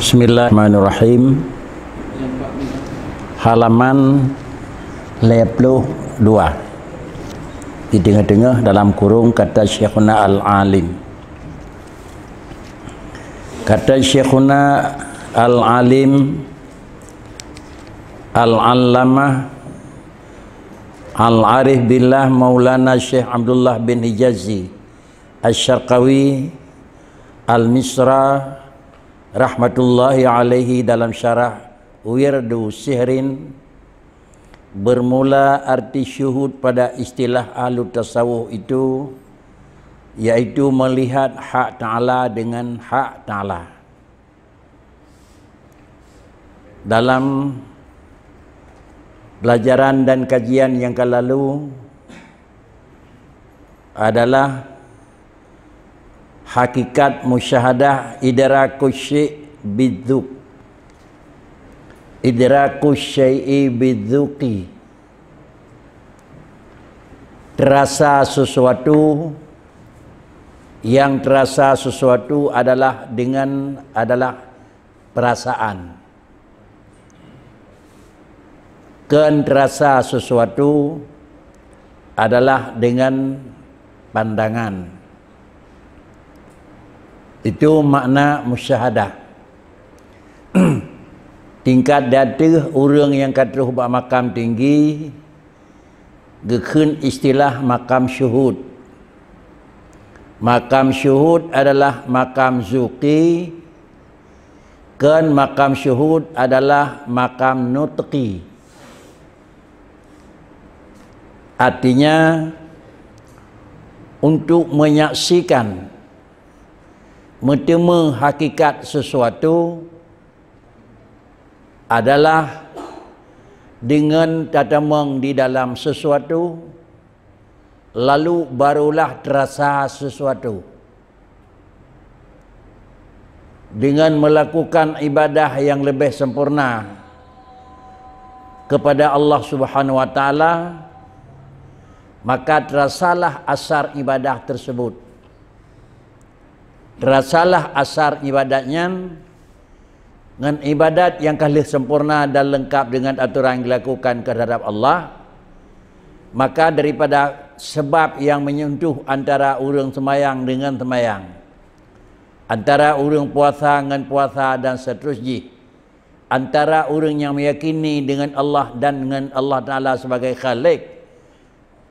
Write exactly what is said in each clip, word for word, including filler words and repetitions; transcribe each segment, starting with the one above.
Bismillahirrahmanirrahim. Halaman lhèe ploh dua. Di teungoh-teungoh dalam kurung kata Syekhuna Al-Alim. Kata Syekhuna Al-Alim, Al-Allamah, Al-Arif Billah Maulana Syekh Abdullah bin Hijazi Asy-Syarqawi Al-Misra rahmatullahi alaihi dalam syarah Wirdu Sihrin, bermula arti syuhud pada istilah ahlu tasawuf itu, yaitu melihat hak Ta'ala dengan hak Ta'ala. Dalam pelajaran dan kajian yang ka lalu adalah hakikat musyahadah idrakus syai' bidzuk. Idrakus syai'i bidzauqi. Terasa sesuatu, yang terasa sesuatu adalah dengan, adalah perasaan. Kon terasa sesuatu adalah dengan pandangan. Itu makna musyahadah. Tingkat di ateueh ureuëng nyang ka troh bak makam tinggi, geukheun istilah makam syuhud. Makam syuhud adalah makam zauqi, kon makam syuhud adalah makam nutqi. Artinya, untuk menyaksikan, meuteumé hakikat sesuatu adalah dengan tatamong di dalam sesuatu, lalu barulah terasa sesuatu. Dengan melakukan ibadah yang lebih sempurna kepada Allah Subhanahu wa Ta'ala, maka terasalah asar ibadah tersebut. Terasalah asar ibadat nyan ngon ibadat nyang ka lheueh sempurna dan leungkap deungon atoran nyang dilakukan keuhadap Allah, maka daripada sabab nyang meunyentuh antara ureuëng seumayang deungon seumayang, antara ureuëng puasa ngon puasa dan seuterus jih, antara ureuëng nyang meuyakini deungon Allah dan ngon Allah Taala sibagai Khalik,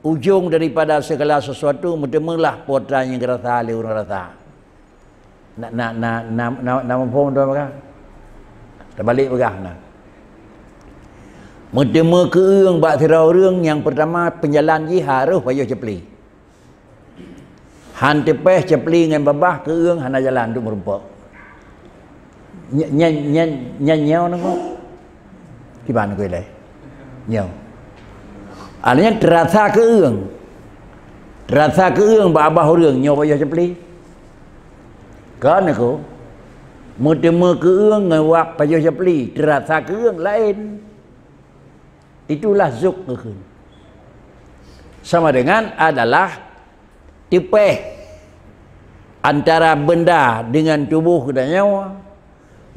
ujong daripada segala sesuatu, meuteumeulah peue nyang geurasa lé ureuëng rasa. Na, na, na, na, na, na muphom tu peugah? Teubalek peugah na. Meuteumé keueung bak sidroe ureuëng nyang peurtama peujalan jih harôh pajoh ceupli. Han teupeh ceupli ngon babah keueung hana jalan untuk meurumpok. Nyan, nyan, nyan, nyan nyoe nunggu. Kiban nunggu ilée. Nyoe. Artinya terasa keueung. Terasa keueung bak babah ureuëng nyoe pajoh ceupli. Kan aku. Meuteumé keueung ngon wab pajoh ceupli, terasa keueung laén. Itulah zuk geukheun. Sama dengan adalah teupeh antara benda dengan tuboh geutanyoe,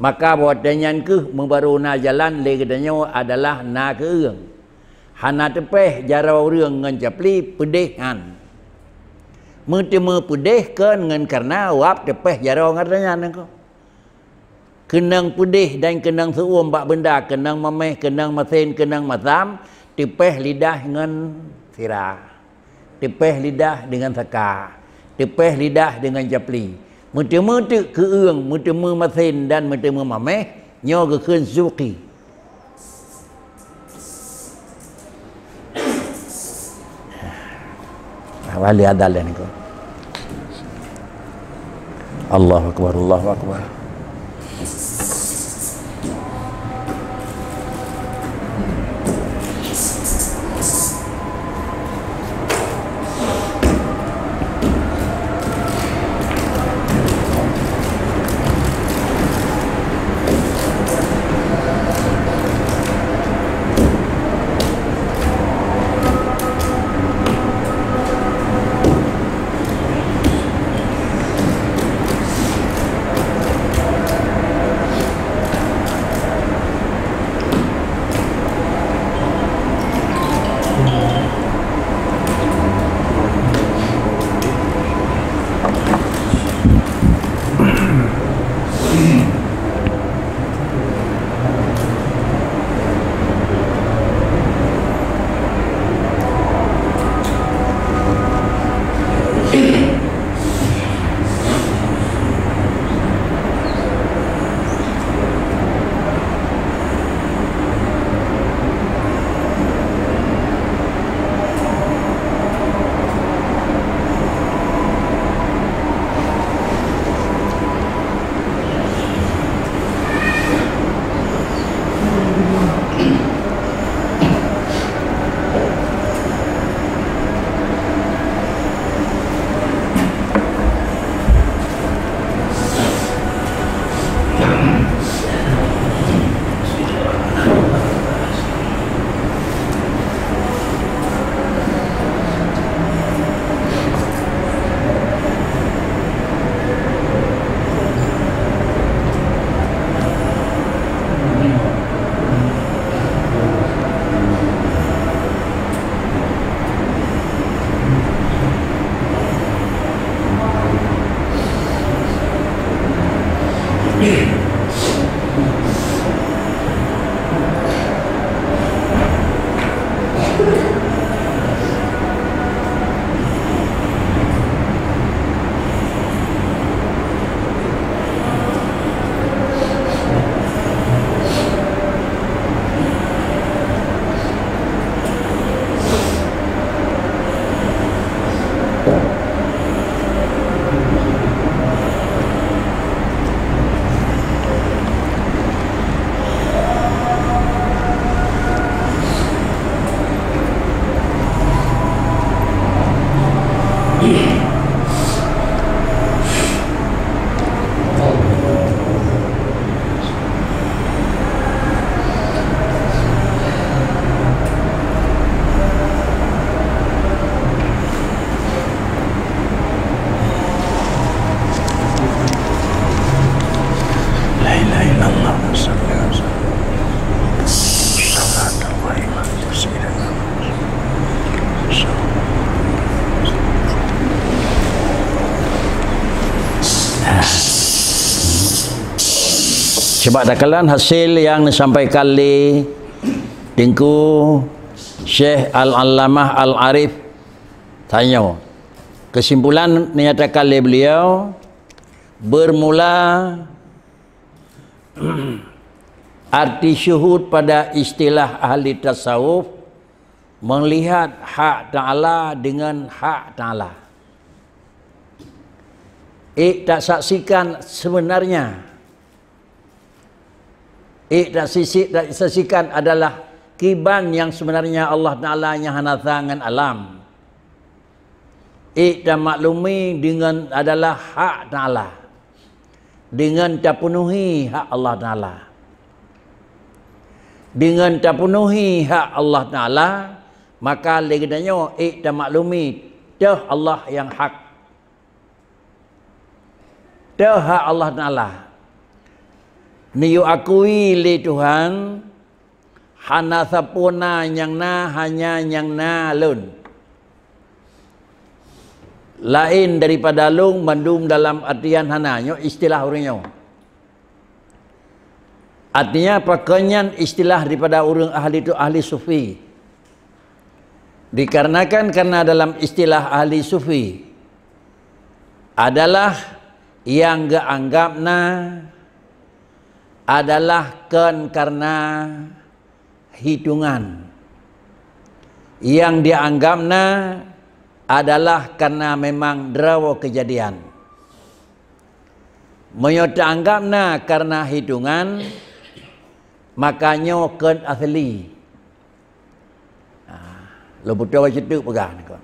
maka watée nyan kheueh meubaru na jalan lé geutanyoe adalah na keueung. Hana teupeh jaroe ureuëng ngon ceupli peudeh nyan. Meuteumé peudeh kon ngon kareuna wab teupeh jaroe ngon geutanyoe nyan. Keunong peudeh dan keunong seu-uem bak benda, keunong mameh, keunong masen, keunong masam, teupeh lidah ngon sira, teupeh lidah deungon saka, teupeh lidah deungon ceupli. Meuteumé teuk keueung, meuteumé masen dan meuteumé mameh, nyoe geukheun zauqi. Wali adalah niku. Allahu Akbar, Allahu Akbar. Cuba takalon hasil nyang disampaikan lé Teungku Syekh Al-Allamah Al-Arif tanyoe. Kesimpulan dinyatakan lé beliau, bermula arti syuhud pada istilah ahli tasawuf melihat hak Ta'ala dengan hak Ta'ala. Eh, tak saksikan sebenarnya. Eh, tak sisi-, tak saksikan adalah kiban yang sebenarnya Allah Ta'ala nyang hana sa ngon alam. Eh, tamaklumi dengan adalah hak Ta'ala. Dengan tapenuhi hak Allah Ta'ala. Dengan tapenuhi hak Allah Ta'ala, maka lé geutanyoe ék tamaklumi teuh Allah nyang hak. Teuh hak Allah Ta'ala. Neuyue akui lé Tuhan, hana sapeue na nyang na, hanya nyang na Lôn. Laén daripada Lôn mandum dalam artian hana, nyoe istilah ureuëng nyoe. Artinya, pakon nyan istilah daripada ureuëng ahli tu, ahli sufi. Dikarenakan, karena dalam istilah ahli sufi adalah nyang geuanggap na adalah kon karena hitungan. Nyang dianggap na adalah karena memang droe keujadian. Meunyoe teuanggap na karena hitungan, maka nyoe kon asli. Ah, lôn putôh bak situ peugah niko.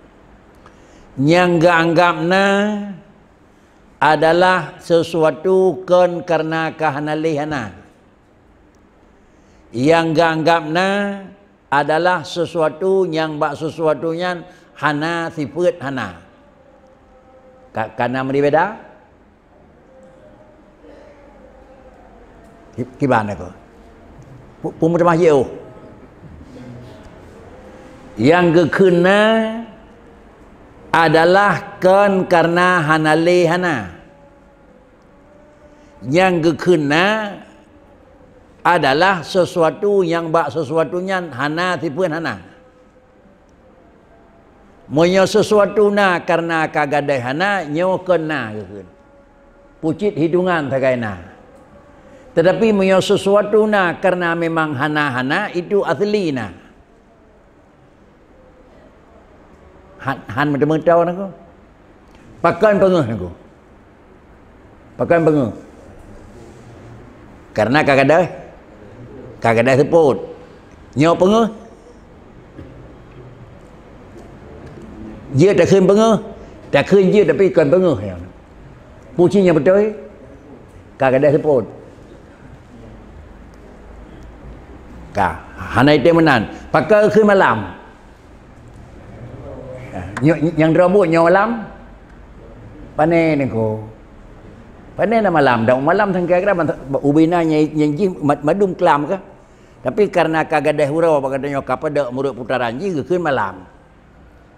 Nyang geuanggap na adalah sesuatu kon karena ka hana lé hana. Nyang geuanggap na adalah sesuatu nyang bak sesuatu nyan hana sifeuet hana. Ka, ka na meubeda? Ki-, kiban aku. Pu-, peumeutamah jih, oh. Nyang geukheun na adalah kon karena hana lé hana. Nyang geukheun na adalah sesuatu nyang bak sesuatu nyan hana sifeuet hana. Meunyoe sesuatu na karena ka gadôh hana, nyoe kon na geukheun. Pucit hitungan sagai na. Tetapi meunyoe sesuatu na karena memang hana-hana, itu asli na. Han, han meuteumé tao nako. Pakon peungeuh nako. Pakon peungeuh. Karena ka gadôh, ka gadôh seupôt. Nyoe peungeuh. Jeuet takheun peungeuh, takheun jeuet tapi kon peungeuh nyan. Pucit nyang beutôi, ka gadôh seupôt. Ka, hana item meunan. Pakon geukheun malam? Nyo-, nyang droe buet nyoe malam? Pane niko. Pane na malam, dan malam sangkai kira ubena nyang, nyang jih mad-, madum kelam ka. Tapi karena ka gadeh uroe bak geutanyoe ka padok meureuek putaran jih geukheun malam.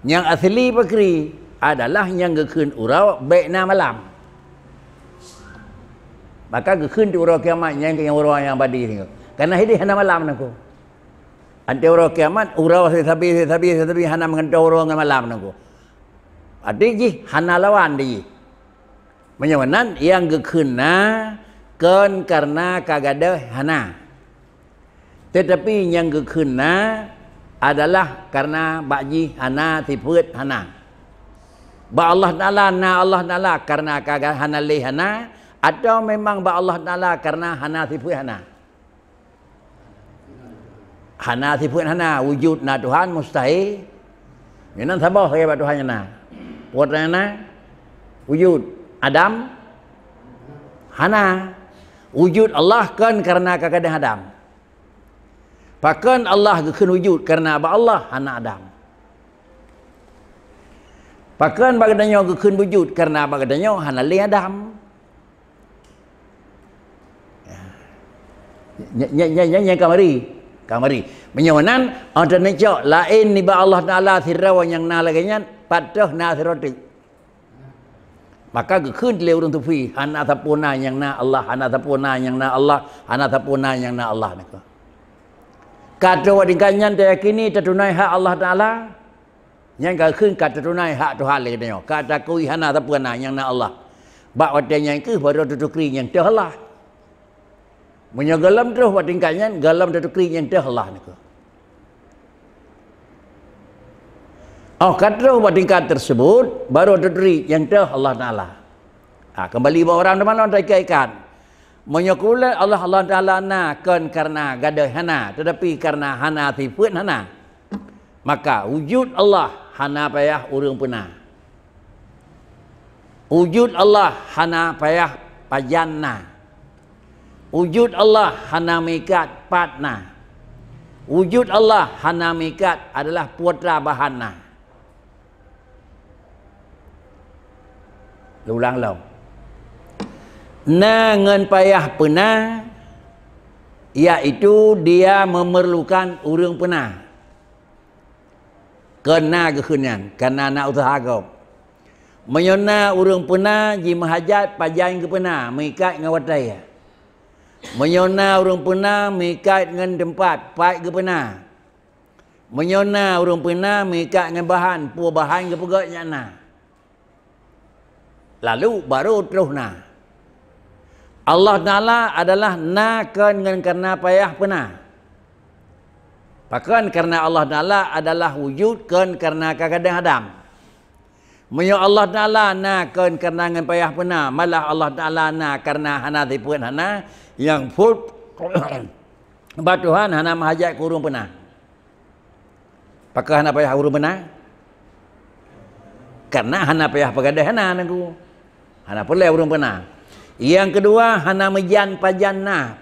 Nyang asli pakri adalah nyang geukheun uroe bèk na malam. Maka geukheun di uroe kiamat nyang, nyang uroe nyang abadi niko. Karena hideh hana malam niko. Anté uroe kiamat, uroe sabe-sabe, sabe-sabe, sabe-sabe hana meugantoe uroe ngon malam niko. Arti jih hana lawan di jih. Meunyoe meunan, nyang geukheun na kon karena ka gadôh hana. Teutapi nyang geukheun na adalah karena bak jih hana, sifeuet hana. Bak Allah Taala na Allah Taala karena ka ga-, hana lé hana, atawa memang bak Allah Taala karena hana sifeuet hana? Hana sifeuet hana, wujud na Tuhan mustahil. Nyan saboh sagai bak Tuhan nyang na. Peue nyang na? Wujud. Adam? Hana. Wujud Allah kon karena ka gadôh Adam. Pakon Allah geukheun wujud karena bak Allah hana Adam. Pakon bak geutanyoe geukheun wujud karena bak geutanyoe hana lé Adam. Nya, nya, nya, nya, nya ka mari. Ka mari. Meunyoe meunan, oh, dan cok laén nibak Allah Taala sidroe nyang na lagèe nyan, pat toh na sidroe teuk. Maka geukheun lé ureueng sufi, hana sapeue na nyang na Allah, hana sapeue na nyang na Allah, hana sapeue na nyang na Allah niko. Ka troh bak tingkat nyan tayakini teutunai hak Allah Taala, nyan ka geukheun ka teutunai hak Tuhan lé geutanyoe. Ka takui hana sapeue na nyang na Allah. Bak watèe nyan keuh baru teutukri nyang toh Allah. Meunyoe gohlom troh bak tingkat nyan, gohlom teutukri nyang toh Allah niko. Oh, ka troh bak tingkat tersebut, baru teutukri nyang toh Allah Taala. Ha, kembali bak orang teuma lom taikat-ikat. Meunyoe kulét Allah, Allah Taala na kon karena gadôh hana, teutapi karena hana sifeuet hana. Maka wujud Allah hana payah ureueng peuna. Wujud Allah hana payah pajan na. Wujud Allah hana meuikat pat na. Wujud Allah hana meuikat adalah putra bahan na. Ulang lom. Na ngon payah peuna, yaitu dia memerlukan ureueng peuna. Kon na geukheun nyan, kana na useuha gob. Meunyoe na ureueng peuna jimeuhajat pajan geupeuna meuikat ngon watèe. Meunyoe na ureueng peuna meuikat ngon teumpat pat geupeuna. Meunyoe na ureueng peuna meuikat ngon bahan, peue bahan geupeugöt nyan na. Lalu baru troh na. Allah Taala adalah na kon ngon karena payah peuna. Pakon karena Allah Taala adalah wujud kon karena ka gadôh Adam. Meunyoe Allah Taala na kon karena ngon payah peuna, malah Allah Taala na karena hana sifeuet hana, nyang phôn bak Tuhan hana meuhajat keu ureueng peuna. Pakon hana payah ureueng peuna? Karena hana payah peugadôh hana, Teungku. Hana peureulèe ureueng peuna. Nyang keudua, hana meujan pajan na.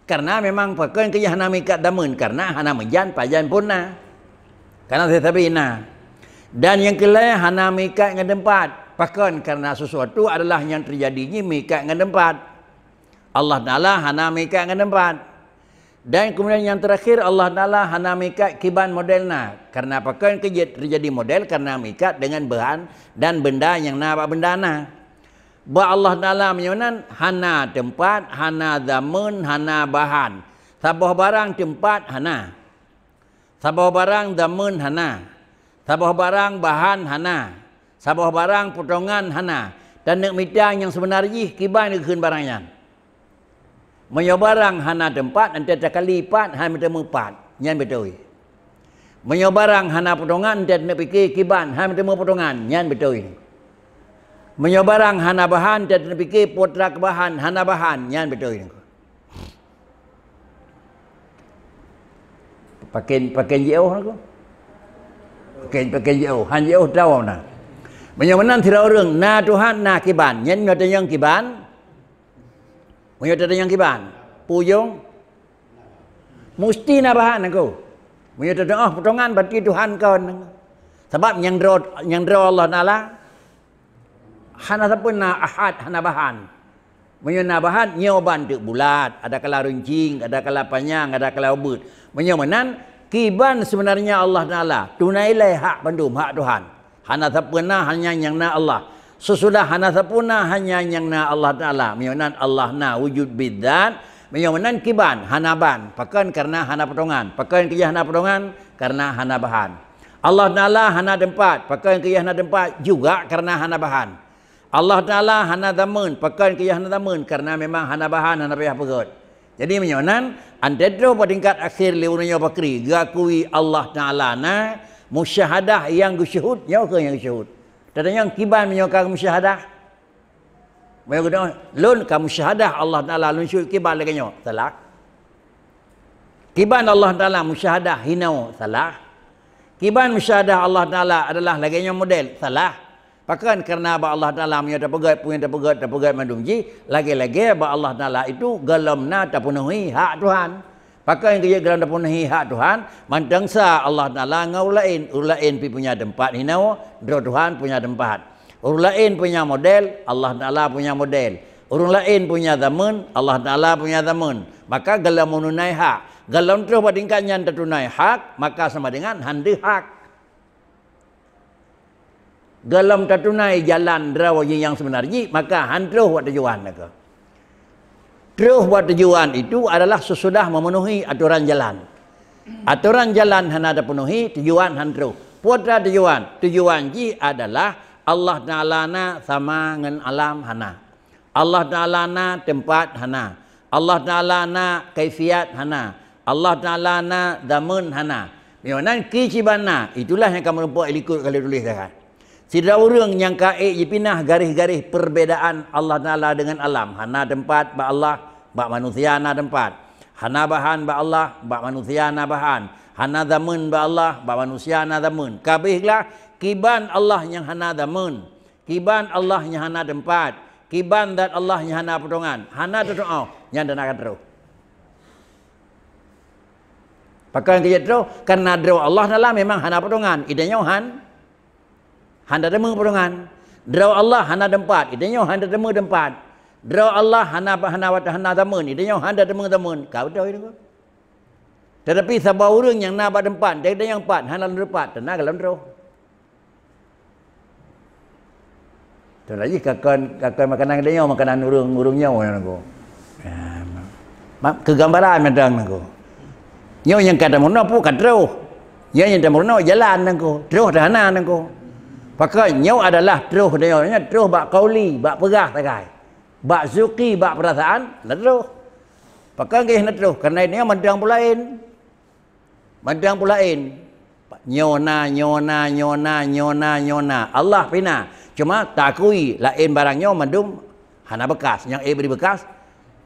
Karena memang pakon keu hana meuikat dameun, karena hana meujan pajan phôn na. Karena sabe-sabe na. Dan nyang keulhèe, hana meuikat ngon teumpat. Pakon? Karena sesuatu adalah nyang teujadi nyan meuikat ngon teumpat. Allah Taala hana meuikat ngon teumpat. Dan kemudian nyang teurakhir, Allah Taala hana meuikat kiban model na. Karena pakon keu jeuet teujadi model? Karena meuikat deungon bahan dan benda nyang na bak benda na. Bak Allah Taala meunyoe nan hana teumpat, hana zameun, hana bahan. Saboh barang teumpat hana. Saboh barang zameun hana. Saboh barang bahan hana. Saboh barang potongan hana. Taneuk mita nyang seubeuna jih kiban geukheun barang nyan. Meunyoe barang hana teumpat, 'oh takali pat, hana meuteumé pat, nyan beutôi. Meunyoe barang hana potongan, 'oh taneuk pike kiban, hana meuteumé potongan, nyan beutôi. Meunyoe barang hana bahan, 'oh taneuk pike peue treuk bahan, hana bahan, nyan beutôi. Pakén, pakén jiôh aku. Pakén, pakén jiôh, han jiôh tau na. Meunyoe meunan sidroe ureueng, na Tuhan, na kiban. Nyan meunyoe tanyong kiban. Meunyoe tanyong kiban. Peue ujong? Musti na bahan aku. Meunyoe teudoh potongan, berarti Tuhan kon. Sabab nyang droe, nyang droe Allah Taala hana sapeue na ahad, hana bahan. Meunyoe na bahan, nyoe ban teuk bulat, ada kala runcing, ada kala panyang, ada kala ubeut. Meunyoe meunan, kiban sebenarnya Allah Taala tunai lé hak bandum, hak Tuhan. Hana sapeue na, hanya nyang na Allah. Sesudah hana sapeue na, hanya nyang na Allah Taala. Meunyoe nan Allah na wujud bidzat, meunyoe nan kiban hana ban. Pakon? Karena hana potongan. Pakon keu hana potongan? Karena hana bahan. Allah Taala hana teumpat. Pakon keu hana teumpat? Juga karena hana bahan. Allah Taala hana zaman. Pakon keu hana zaman? Karena memang hana bahan, hana payah peugét. Jadi meunyoe nan, antai troh bak tingkat akhir lé ureuëng nyoe pakri, geukui Allah Taala na, musyahadah nyang geusyuhud, nyoe kheueh nyang geusyuhud. Tatanyong kiban meunyoe ka musyahadah? Meunyoe geudoe, lôn ka musyahadah Allah Taala, lôn syuhud kiban lagée nyoe. Salah. Kiban Allah Taala musyahadah hinoe? Salah. Kiban musyahadah Allah Taala adalah lagée nyoe model? Salah. Pakon? Karena bak Allah Taala meunyoe tapeugét, peue nyang tapeugét, tapeugét mandum jih, lagée-lagée bak Allah Taala itu gohlom na tapeunuhi hak Tuhan. Pakon keu jeuet gohlom tapeunuhi hak Tuhan? Mantong sa Allah Taala ngon ureuëng laén, ureuëng laén pi punya teumpat hinoe, droe Tuhan punya teumpat. Ureuëng laén punya model, Allah Taala punya model. Ureuëng laén punya zaman, Allah Taala punya zaman. Maka gohlom meununai hak. Gohlom troh bak tingkat nyan tatunai hak, maka sama dengan hana hak. Gohlom tatunai jalan droe jih nyang seubeuna jih, maka hana troh bak tujuan nangko. Troh bak tujuan itu adalah sesudah memenuhi atoran jalan. Atoran jalan hana tapeunuhi, tujuan hana troh. Peue tujuan? Tujuan jih adalah Allah Taala na sama ngon alam? Hana. Allah Taala na teumpat? Hana. Allah Taala na kaifiat? Hana. Allah Taala na zaman? Hana. Meunyoe nan keu kiban na, itulah nyang ka meurumpok likot ka lheueh tuléh teuka. Sidroe ureuëng nyang ka ék jipinah garéh-garéh perbedaan Allah Taala dengan alam, hana teumpat bak Allah, bak manusia na teumpat. Hana bahan bak Allah, bak manusia na bahan. Hana zaman bak Allah, bak manusia na zaman. Ka abéh glah, kiban Allah nyang hana zaman. Kiban Allah nyang hana teumpat, kiban zat Allah nyang hana potongan, hana teutuoh, nyan dan akan troh. Pakon keu jeuet troh? Karena droe Allah Taala memang hana potongan, geutanyoe han, hana teumé potongan. Droe Allah hana teumpat, geutanyoe hana teumé teumpat. Droe Allah hana, hana, hana zaman, geutanyoe hana teumé zaman. Ka beutôi itu. Tetapi saboh ureuëng nyang na bak teumpat, dan nyang pat hana lom teumpat, teuma gohlom troh. Teuma lagi kakon, kakon makanan geutanyoe, makanan ureuëng, ureuëng nyoe nyan nangko. Ya, ma-, keugambaran mantong nangko. Nyoe nyang ka tameurunoe peue ka troh. Nyoe nyang tameurunoe jalan nangko. Troh teuhana nangko. Pakon nyoe adalah troh geutanyoe, nyoe troh bak kauli, bak peugah sagai. Bak zuki, bak peurasaan, na troh. Pakon keu na troh? Karena nyoe mantong peue laén. Mantong peue laén. Nyoe na, nyoe na, nyoe na, nyoe na, nyoe na. Allah pih na. Cuma takui laén barang nyoe mandum hana beukas. Nyang ék bri beukas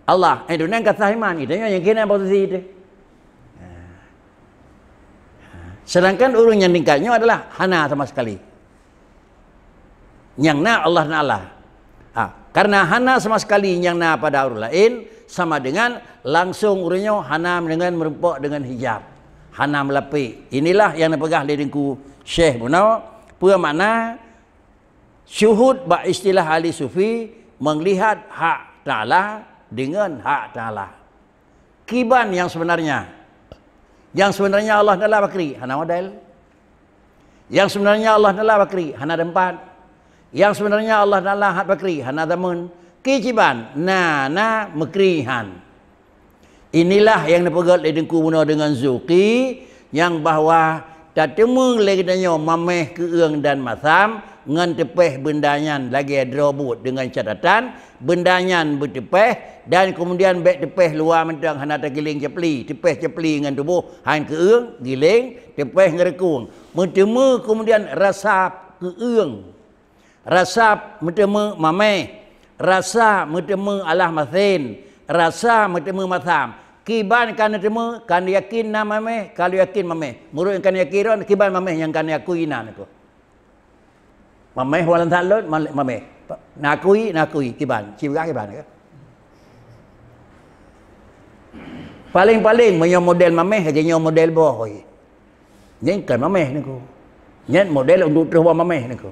Allah. Eh, dunia ka sah iman. Itu nyoe nyang keunan posisi itu. Sedangkan ureuëng nyang tingkat nyoe adalah hana sama sekali. Nyang na Allah Taala. Ha, karena hana sama sekali nyang na pada ureuëng laén, sama dengan langsung ureuëng nyoe hana dengan meurumpok dengan hijab, hana meulapék. Inilah nyang neupeugah lé Teungku Syekh bunoe, peue makna syuhud bak istilah ahli sufi, meulihat hak Taala dengan hak Taala. Kiban nyang sebenarnya? Nyang sebenarnya Allah Taala pakri, hana model. Nyang sebenarnya Allah Taala pakri, hana teumpat. Nyang sebenarnya Allah Taala hak pakri, hana zaman. Kiban, na, na meukri han. Inilah nyang neupeugét lé Teungku bunoe dengan zuki, nyang bahwa tateumé lé geutanyoe maméh keueung dan masam ngon teupéh beunda nyan lagée droe buet, dengan catatan beunda nyan beuteupéh dan keumudian bék teupéh luwa mantong, hana tagiléng ceupli, teupéh ceupli ngon tuboh, han keueung, giléng, teupéh ngon reukung. Meuteumé keumudian rasa keueung, rasa meuteumé maméh, rasa meuteumé alah masén, rasa meuteumé masam. Kiban ka neuteumé, ka neuyakin na maméh, ka neuyakin maméh. Meunurot nyang ka neuyakin droe, kiban maméh nyang ka neuakui na nangko. Maméh, walau that lôn, ma-, maméh. Neukui, neukui, kiban. Ci peugah kiban, kan? Paléng-paléng meunyoe model mamèh, lagèe nyoe model boh. Nyan kon mamèh niko. Nyan model untuk troh bak mamèh niko.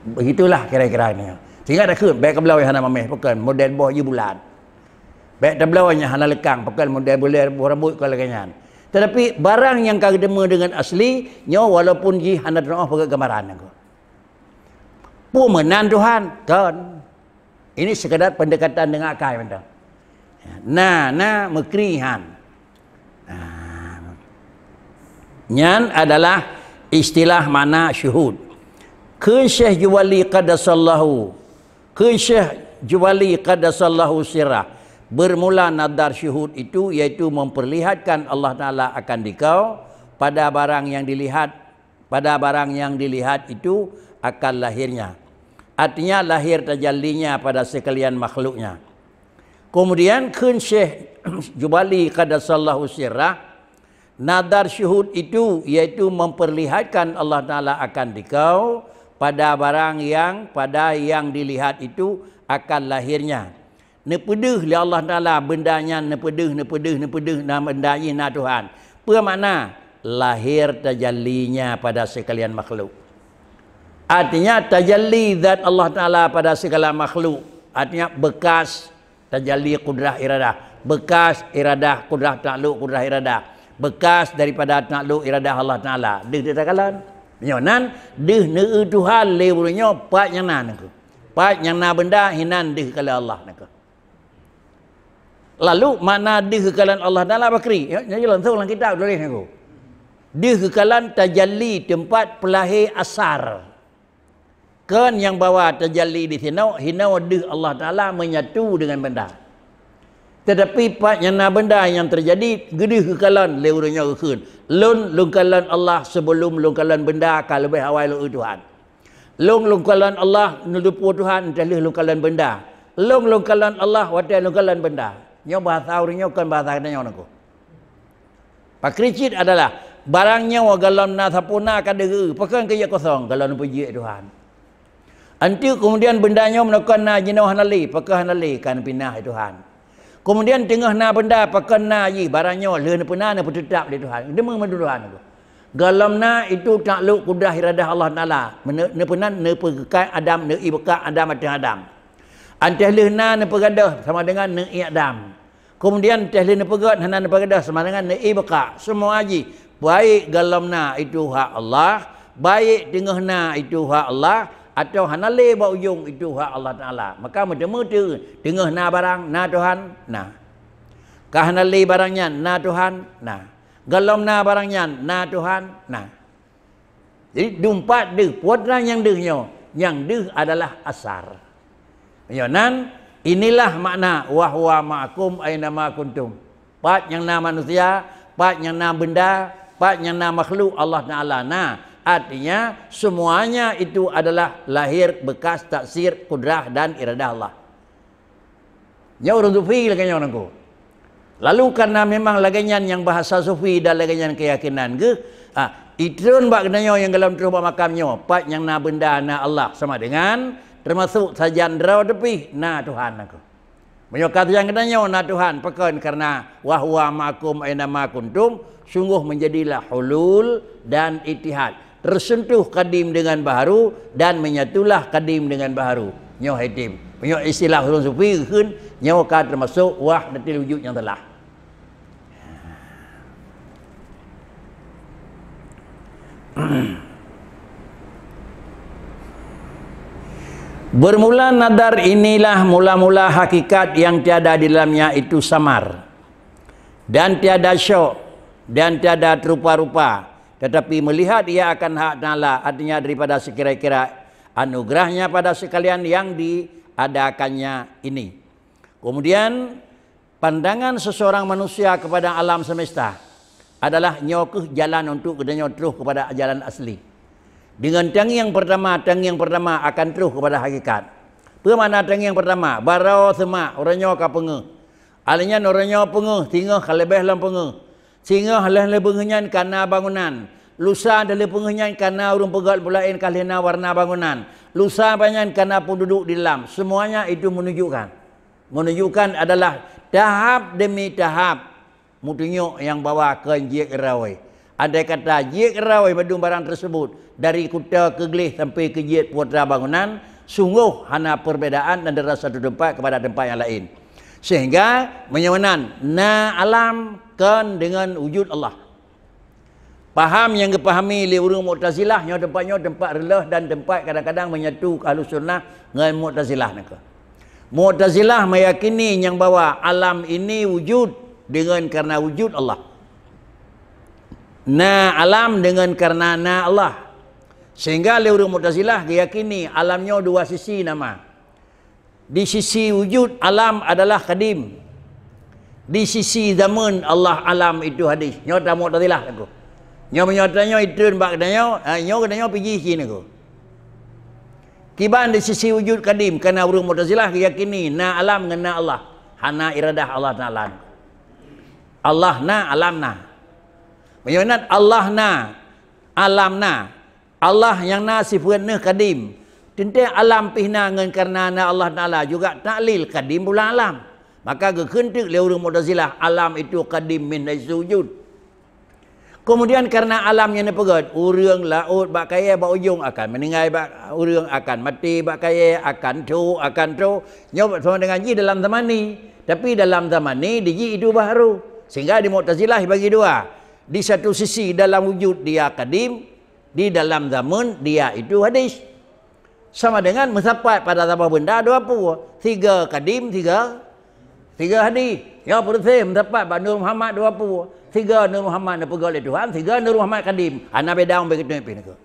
Begitulah kira-kira nyoe. Sehingga takheun, bèk kabloe hana mamèh, pakon model boh jih bulat. Bèk tabloe nyang hana leukang, pakon model bulat boh rambut kon lagèe nyan. Tetapi barang nyang ka geuteumé deungon asli, nyoe walaupun jih hana teunoh pakai gambaran niko. Peue meunan Tuhan? Kon. Ini sekadar pendekatan dengan akai mantong. Na, na meukrihan. Nah. Nyan adalah istilah makna syuhud. Kheun Syekh Jubali qaddasallahu, kheun Syekh Jubali qaddasallahu sirrah, bermula nadar syuhud itu yaitu memperlihatkan Allah Taala akan dikau pada barang yang dilihat, pada barang yang dilihat itu akan lahirnya. Artinya lahir tajallinya pada sekalian makhluknya. Kemudian kheun Syekh Jubali qaddasallahu sirrah, nadar syuhud itu yaitu memperlihatkan Allah Taala akan dikau pada barang yang pada yang dilihat itu akan lahirnya. Neupeudeuh lé Allah Taala benda nyan, neupeudeuh, neupeudeuh, neupeudeuh, na benda jih na Tuhan. Peue makna? Lahir tajallinya pada sekalian makhluk. Artinya tajalli zat Allah Taala pada segala makhluk. Artinya bekas tajalli kudrah iradah, bekas iradah kudrah takluk kudrah iradah, bekas daripada takluk iradah Allah Taala. Deuh teukalon. Nyoe nan deuh neueu Tuhan lé ureuëng nyoe pat nyang na nangku. Pat nyang na benda hinan deuh kalon Allah nangku. Lalu makna deuh kalon Allah Taala bakri. Ya, jadi langsung dalam kitab tulis nangku. Deuh kalon tajalli tempat peulahé asar. Kon nyang bahwa tajalli di sinoe, hinoe deuh Allah Taala menyatu dengan benda. Tetapi pat nyang na benda nyang terjadi, geudeuh geukalon lé ureuëng nyoe geukheun, "Lôn lôn kalon Allah sebelum lôn kalon benda ka leubeh awai lôn eu Tuhan. Lôn lôn kalon Allah neudeupu Tuhan entah lheueh lôn kalon benda. Lôn lôn kalon Allah watée lôn kalon benda." Nyoe bahasa ureuëng nyoe kon bahasa geutanyoe nangku. Pakri cit adalah barang nyoe gohlom na sapeue na ka deuh, pakon keu jeuet kosong gohlom neupeujiek Tuhan. Anteuk keumudian benda nyoe meunokon na jinoe hana lé, pakon hana lé ka neupinah Tuhan. Keumudian teungoh na benda pakon na jih barang nyoe lheueh neupeuna neupeuteutab lé Tuhan. Deungoe mandum Tuhan. Gohlom na itu takluk kudrah iradah Allah Taala. Meune-, neupeunan neupeugeukak Adam, neuibeukak Adam ateueh Adam. Anteuk lheueh na neupeugadôh sama dengan neuiek Adam. Keumudian teuh lheueh neupeugét hana neupeugét sama dengan neuibeukak. Seumua jih, baik gohlom na itu hak Allah, baik teungoh na itu hak Allah, atawa hana lé bak ujong itu hak Allah Taala. Maka meuteumé teungoh na barang, na Tuhan, na. Ka hana lé barang nyan, na Tuhan, na. Gohlom na barang nyan, na Tuhan, na. Jadi dumpat deuh, putra nyang deuh nyoe, nyang deuh adalah asar. Nyoe nan, inilah makna wa huwa ma'akum aina ma kuntum. Pat nyang na manusia, pat nyang na benda, pat nyang na makhluk Allah Taala na. Artinya semuanya itu adalah lahir bekas taksir kudrah dan iradah Allah. Nyoe ureuëng sufi lagée nyoe nangku. Lalu karena memang lagée nyan nyang bahasa sufi dan lagée nyan keuyakinan geuh, ah, itron bak geutanyoe nyang gohlom troh bak makam nyoe, pat nyang na benda na Allah sama dengan termasuk sajan droe teupih na Tuhan nangku. Meunyoe ka sajan geutanyoe na Tuhan pakon karena wa huwa ma'akum aina ma kuntum, sungguh menjadilah hulul dan ittihad. Tersentuh kadim dengan baharu dan menyatulah kadim dengan baharu. Nyoe hai tim. Nyoe istilah ureuëng sufi geukheun nyoe ka teumasok wahdatil wujud nyang telah. Bermula nadar inilah mula-mula hakikat yang tiada di dalamnya itu samar. Dan tiada syok, dan tiada terupa-rupa, tetapi melihat ia akan hak Taala, artinya daripada sekira-kira anugerahnya pada sekalian yang diadakannya ini. Kemudian, pandangan seseorang manusia kepada alam semesta adalah nyoe keuh jalan untuk geutanyoe troh kepada jalan asli. Dengan tangieng pertama, tangieng pertama akan troh kepada hakikat. Peue makna tangieng pertama? Baroe semak, uroe nyoe ka peungeuh. Alèh nyan uroe nyoe peungeuh, singoh ka leubeh lom peungeuh. Singoh lheueh lé peungeuh nyan ka na bangunan. Lusa lheueh lé peungeuh nyan ka na ureuëng peugét, bulaén ka lheueh na warna bangunan. Lusa banyan ka na peunduduek di dalam. Semuanya itu menunjukkan. Menunjukkan adalah Tahap demi tahap, meutunyok nyang bahwa kon jeuet keu rawai. Andai kata jeuet keu rawai bandum barang tersebut, dari kuta keu gleh sampai keu jeuet putra bangunan, sungguh hana perbedaan antara satu tempat kepada tempat yang lain. Sehingga meunyoe meunan, na alam kon deungon wujud Allah. Paham nyang geupahami lé ureuëng Mu'tazilah, nyoe tempat nyoe tempat reuloh dan tempat kadang-kadang menyatu Ahlus Sunnah ngon Mu'tazilah nangka. Mu'tazilah meyakini nyang bahwa alam ini wujud dengan karena wujud Allah. Na alam dengan karena na Allah. Sehingga lé ureuëng Mu'tazilah geuyakini alam nyoe dua sisi nama. Di sisi wujud, alam adalah kadim. Di sisi zaman, Allah alam itu hadis. Nyoe ta Mu'tazilah lagu. Nyoe meunyoe tanyoe itreun bak geutanyoe, ha, nyoe geutanyoe pih jih cit lagu. Kiban di sisi wujud kadim, karena ureuëng Mu'tazilah geuyakini na alam ngon na Allah. Hana iradah Allah Taala. Allah na, alam na. Meunyoe nan Allah na, alam na. Allah nyang na sifeuet neuh kadim. Teuntée alam pih na ngon karena na Allah Taala juga taklil kadim bulan alam. Maka geukheun teuk lé ureuëng Mu'tazilah alam itu kadim min haitsu wujud. Kemudian karena alam nyang neupeugét, ureuëng, laôt bak kayée bak ujong akan meuninggai bak ureuëng, akan maté bak kayée, akan trok, akan trok. Nyoe sama dengan jih dalam zamani. Tapi dalam zamani di jih itu baharu. Sehingga di Mu'tazilah dibagi dua. Di satu sisi dalam wujud dia kadim, di dalam zaman dia itu hadis. Sama dengan meusapat pada saboh benda dua pue. Tiga kadim, tiga, tiga hadis. Ya, beureuséh meusapat bak Nur Muhammad dua pue. Tiga Nur Muhammad neupeugah lé Tuhan, tiga Nur Muhammad kadim. Hana beda umbeng itu pih nangka.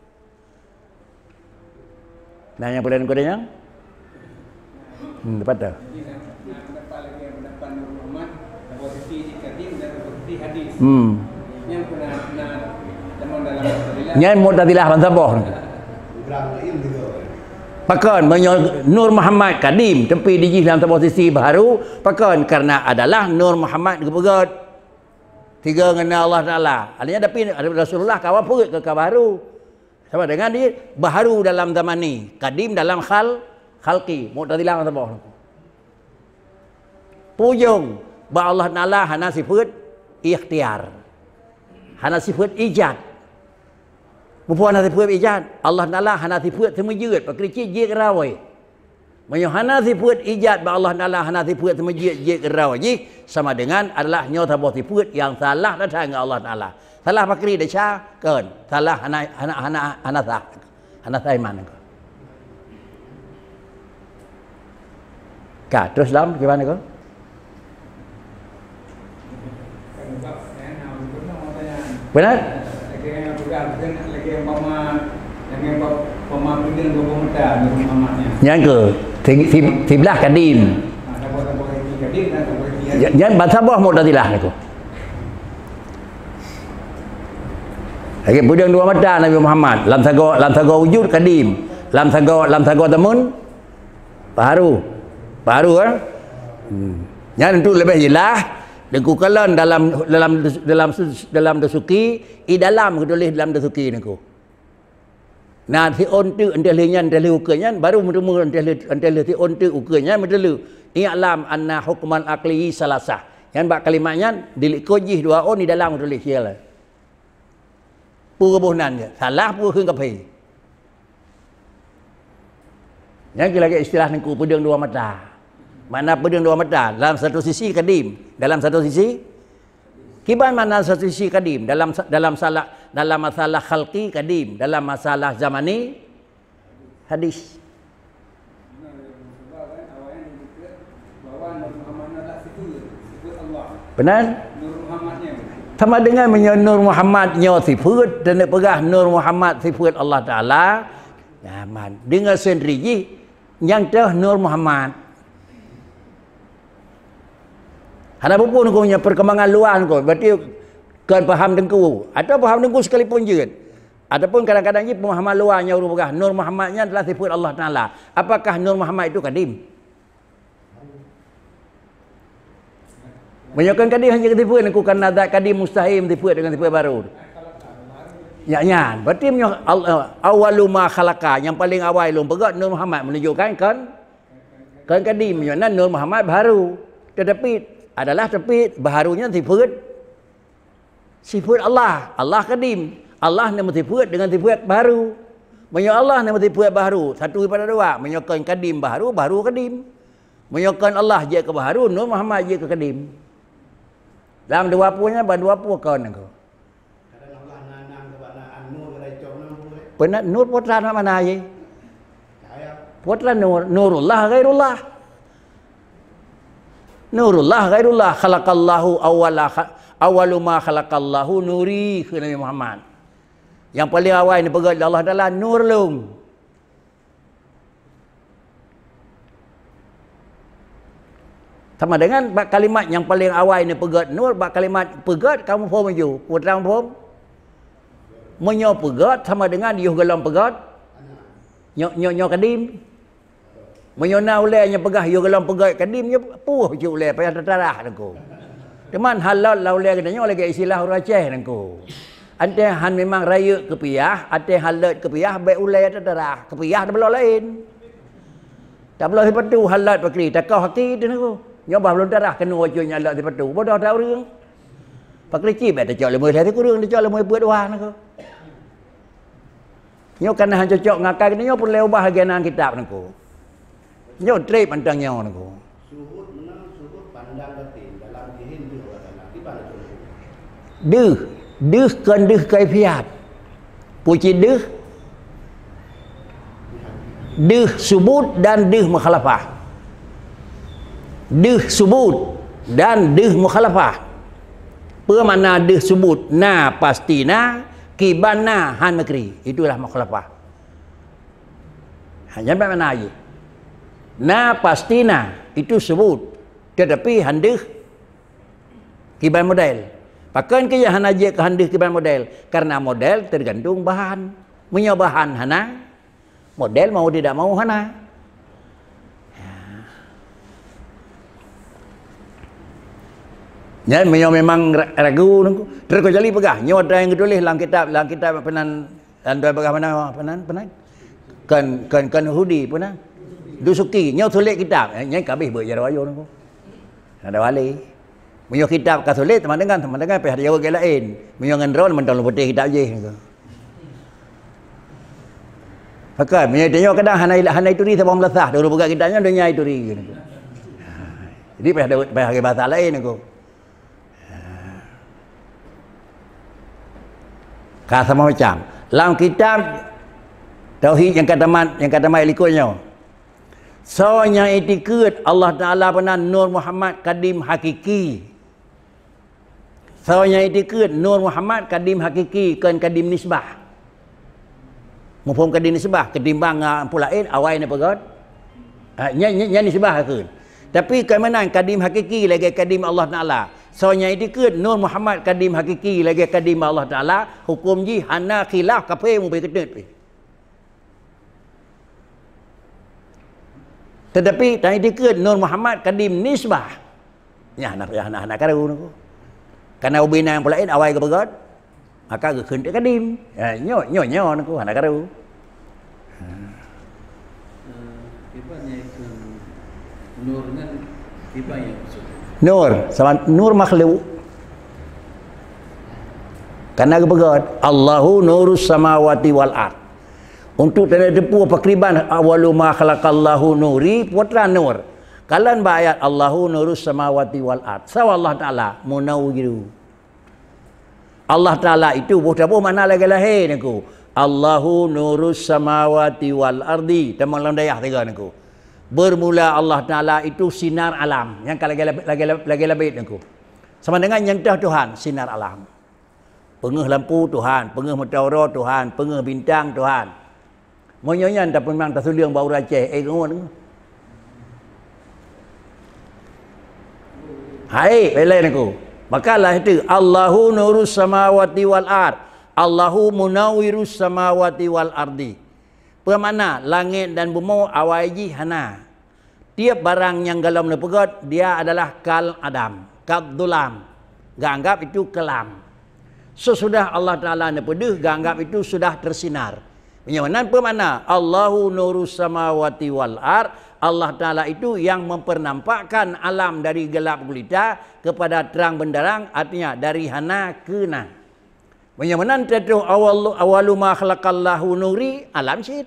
Nah, nyang peulaén keu nyang? Hmm, dapat dah. Jadi, na, na pendapat lagi, pendapat Nur Muhammad, posisi di kadim dan posisi hadis. Hmm. Nyang pernah, na, teman dalam Mu'tazilah. Nyan Mu'tazilah ban saboh. Pakon, meunyoe Nur Muhammad kadim, tapi di jih dalam saboh sisi baharu, pakon, karena adalah Nur Muhammad geupeugét. Tiga ngon Allah Taala. Artinya, tapi Rasulullah kawa peuet keu ka baharu. Sama dengan di baharu dalam zamani, kadim dalam khal-, khalqi, Mu'tazilah masa boh. Pujong, bak Allah Taala hana sifeuet ikhtiar. Hana sifeuet ijad. Muphom hana sifeuet ijad, Allah Taala hana sifeuet seumeujeuet, pakri cit jeuet rawai. Meunyoe hana sifeuet ijad bak Allah Taala, hana sifeuet seumeujeuet jeuet keu droe jih, sama dengan adalah nyoe saboh sifeuet nyang salah that-that ngon Allah Taala. Salah pakri desya, kon. Salah hana, hana, hana, hana sah. Hana sah iman kon. Ka, terus lom, gimana kon? Benar? Nyang ke, si-, si-, siblah kadim. Nya-, nyan ban saboh Mu'tazilah niko. Lagée peudeueng dua mata Nabi Muhammad, lam sagoe, lam sagoe wujud kadim, lam sagoe, lam sagoe tamun Baharu. Baharu, eh? Hmm. Nyan untuk leubeh jeulaih, Teungku kalon dalam, dalam, dalam, dalam Dasuki, i dalam geutuléh dalam Dasuki niko. Na siôn teuk enteh lheueh nyan, enteh lheueh ukeue nyan, baru meuteumé enteh lheueh, enteh lheueh siôn teuk ukeue nyan meuteuleu. I'lam anna hukmal aqli salasah. Nyan bak kalimat nyan, di likot jih dua ôn di dalam geutuléh siala. Peue geuboh nan jeuet? Salah peue kheun kaphé? Nyan kira lagée istilah Teungku peudeueng dua mata. Makna peudeueng dua mata, dalam satu sisi kadim, dalam satu sisi, kiban makna satu sisi kadim, dalam sa-, dalam salah, dalam masalah khalqi kadim, dalam masalah zamani hadis. Benar? Sama dengan meunyoe Nur Muhammad nyoe sifeuet, dan neupeugah Nur Muhammad sifeuet Allah Taala, nyaman. Deungon seundri jih, nyang teuh Nur Muhammad. Hana peue-peue niko nyan perkembangan luar niko, berarti kon paham Teungku. Atau paham Teungku sekalipun jeuet. Ataupun kadang-kadang jih pemahaman luar nyang ureuëng peugah Nur Muhammad nyan adalah sifeuet Allah Taala. Apakah Nur Muhammad itu kadim? Meunyoe kon kadim hana sifeuet, Teungku, karena zat kadim mustahil sifeuet dengan sifeuet baru. Nyan, nyan. Berarti meunyoe al-, awwalu ma khalaqa, nyang paling awai lôn peugét Nur Muhammad menunjukkan kon, kon kadim, meunyoe nan Nur Muhammad baru. Tetapi Adalah, tapi baharu nyan sifeut, sifeut Allah. Allah kadim. Allah na meusifeut dengan sifeut baharu. Meunyoe Allah na meusifeut baharu, satu daripada dua. Meunyoe kon kadim baharu, baharu kadim. Meunyoe kon Allah jeuet keu baharu, Nur Muhammad jeuet keu kadim. Lam dua pue nyan, ban dua pue kon nyan. Kadang Allah na, na, na, na, an-nur kadang icok na, eh? Peue na nur, peue teuma makna jih? Cahaya. Peue teuma nur, nurullah ghairullah. Nurullah ghairullah, khalaqallahu awwala kha-, awwalu ma khalaqallahu nuri, kheun Nabi Muhammad. Nyang paleng awai neupeugét lé Allah Taala nur lôn. Sama dengan bak kalimat nyang paleng awai neupeugét nur, bak kalimat peugét kamoe phom ju. Peue teuma phom? Meunyoe peugét sama dengan yoh gohlom peugét, nyoe, nyoe, nyoe kadim. Meunyoe na ulée nyang peugah yoh gohlom peugét kadim, nyoe puih cit ulée payah teutarah Teungku. Teuma halot lam ulée geutanyoe lagée istilah ureuëng Aceh Teungku. Até han memang rayeuk keupiah, até halot keupiah, bék ulée teutarah, keupiah tabloe laén. Tabloe sipatu halot pakri, takoh aki Teungku. Nyoe bah lôn tarah keunoe cit nyang halot sipatu, bodoh that ureuëng. Pakri cit bék tacok leumui lhée sikureueng, tacok leumui peuet dua Teungku. Nyoe kana han cocok ngon akai, nyoe peureulée ubah lagée nan kitab Teungku. Nyoe treb mantong nyoe Teungku. Suhud meunan suhud pandang batin dalam jihin deuh Allah Taala. Di mana contoh? Deuh, deuh kon deuh kaifiat. Peue cit deuh? Deuh subut dan deuh mukhalafah. Deuh subut dan deuh mukhalafah. Peue makna deuh subut? Na pasti na, kiban na han meukri. Itulah mukhalafah. Hanya makna jih. Na pasti na, itu subut. Tetapi han deuh kiban model. Pakon keuh hana jeuet keu han deuh kiban model? Karena model tergantung bahan. Meunyoe bahan hana, model mau tidak mau hana. Nyan meunyoe memang ra-, ragu Teungku, terkecuali peugah, nyoe ada nyang geutuléh lam kitab, lam kitab peunan, lam dua peugah mana, peunan, peunan? Kon, kon, kon Yahudi peunan. Dusuki, nyoe sulet kitab, eh, nyan ka abéh beuet jaroe ayô Teungku. Ada wali. Meunyoe kitab ka sulet, teuma dengan, teuma dengan payah jaweueb lagée laén. Meunyoe ngon droe, mantong lôn putéh kitab jih Teungku. Pakon, meunyoe tanyoe kadang hana, hana ituri saboh meulasah, dulu peugah kitab nyoe donya ituri. Jadi payah, payah lagée bahasa laén Teungku. Ka sama macam. Lam kitab Tauhid nyang ka tamat, nyang ka tamat likot nyoe. Soe nyang itikeuet Allah Taala peunan Nur Muhammad kadim hakiki. Soe nyang itikeuet Nur Muhammad kadim hakiki, kon kadim nisbah. Muphom kadim nisbah, ketimbang ngon peue laén, awai neupeugét. Ha, nyan, nyan, nyan nisbah kheun. Tapi keu meunan kadim hakiki lagée kadim Allah Taala. Soe nyang itikeuet Nur Muhammad kadim hakiki lagée kadim Allah Taala, huköm jih hana khilaf, kafé mubé keuteut pih. Tetapi tan itikeuet Nur Muhammad kadim nisbah. Nyan hana, hana, hana karu Teungku. Karena ubé na nyang peue laén awai geupeugét, maka geukheun teuk kadim. Ya, nyoe, nyoe, nyoe Teungku, hana karu. Eh, kiban nyang ikheun nur nyan, kiban nyang maksud? Nur, sama nur makhluk. Karena geupeugét, "Allahu nurus samawati wal ard." Untuk tanda teupeu pakriban, "Awwalu ma khalaqallahu nuri", putra nur. Kalon bak ayat, "Allahu nurus samawati wal ard." Sawa Allah Taala, munawwiru. Allah Taala itu boh taboh makna lagée lahé Teungku. "Allahu nurus samawati wal ardi." Teuma lam dayah tiga Teungku. Bermula Allah Taala itu sinar alam. Nyang ka lagée, lagée, lagée labét Teungku. Sama dengan nyang toh Tuhan, sinar alam. Peungeuh lampu Tuhan, peungeuh meuteuro Tuhan, peungeuh bintang Tuhan. Meunyoe nyan tapeunan tasuleueng bak ureuëng Aceh, eh, ngon. Hai, belai Teungku. Maka lah itu, "Allahu nurus samawati wal ard. Allahu munawwirus samawati wal ardi." Peue makna langét dan bumoe awai jih hana. Tiep barang nyang gohlom neupeugét, dia adalah kal adam, kal dulam. Geuanggap itu kelam. Sesudah Allah Taala neupeudeuh, geuanggap itu sudah tersinar. Meunyoe nan peue makna, "Allahu nurus samawati wal ard, Allah Ta'ala itu yang mempernampakkan alam dari gelap gulita kepada terang benderang, artinya dari hana ke na. Meunyoe meunan teutroh awal, awalu ma khalaqallahu nuri, alam cit.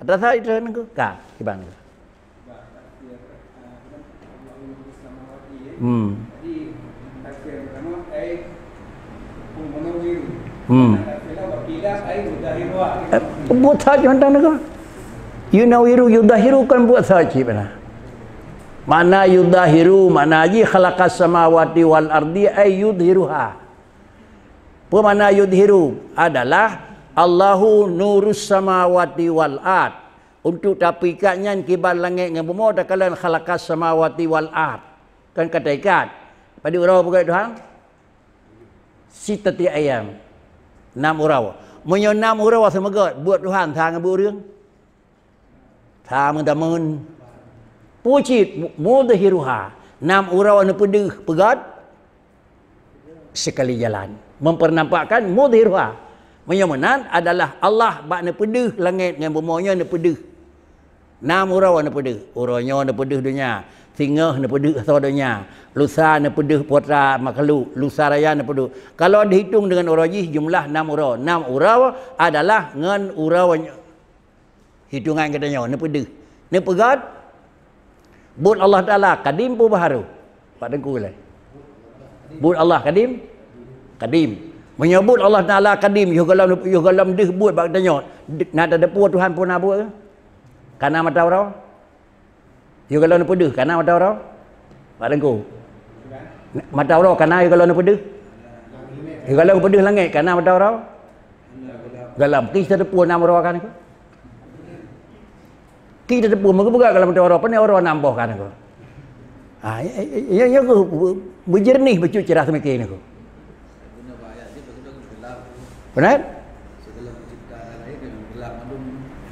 Ada sa itu nengku? Ka, kiban. Hmm. Hmm. Eh, buet that cuma nengku. Yunawiru, yudahiru kan buet that cit bana. Makna yudahiru, makna jih khalaqas samawati wal ardi ay yudhiruha. Peue makna yudhiru? Adalah Allahu nurus samawati wal ard. Untuk tapikat nyan kiban langét ngon bumoe takalon khalaqas samawati wal ard. Kan ka taikat. Padum uroe peugöt Tuhan? Sittati ayyam. Nam uroe. Meunyoe nam uroe seumeugöt, buet Tuhan sa ngon buet ureuëng? Sa meudameun. Peue cit mu-, mudhiruha. Nam uroe neupeudeuh peugöt sekali jalan. Mempernampakkan mudhiruha. Meunyoe meunan adalah Allah bak neupeudeuh langét ngon bumoe nyoe neupeudeuh. Nam uroe neupeudeuh. Uroe nyoe neupeudeuh donya. Singoh neupeudeuh asoe donya. Lusa neupeudeuh putra makhluk. Lusa raya neupeudeuh. Kalau dihitong deungon uroe jih jumlah nam uroe. Nam uroe adalah ngon uroe nyoe. Hitongan geutanyoe neupeudeuh. Neupeugöt buet Allah Taala kadim peue baharu? Pak Teungku lé. Buet Allah kadim? Kadim. Meunyoe buet Allah Taala kadim, yoh gohlom, yoh gohlom deuh buet bak geutanyoe, na tateupeue Tuhan peue na buet? Ka na mata uroe? Yoh gohlom neupeudeuh, ka na mata uroe? Pak Teungku. Mata uroe ka na yoh gohlom neupeudeuh? Yoh gohlom neupeudeuh langét, ka na mata uroe? Gohlom, kita teupeue nam uroe kan? Kita teupeue meugeubeuga gohlom teuh uroe, pane uroe nam boh kan aku. Ha, ya, ya, ya, ya, aku bu-, beujeureunih bacut cara seumiké niko. Benar?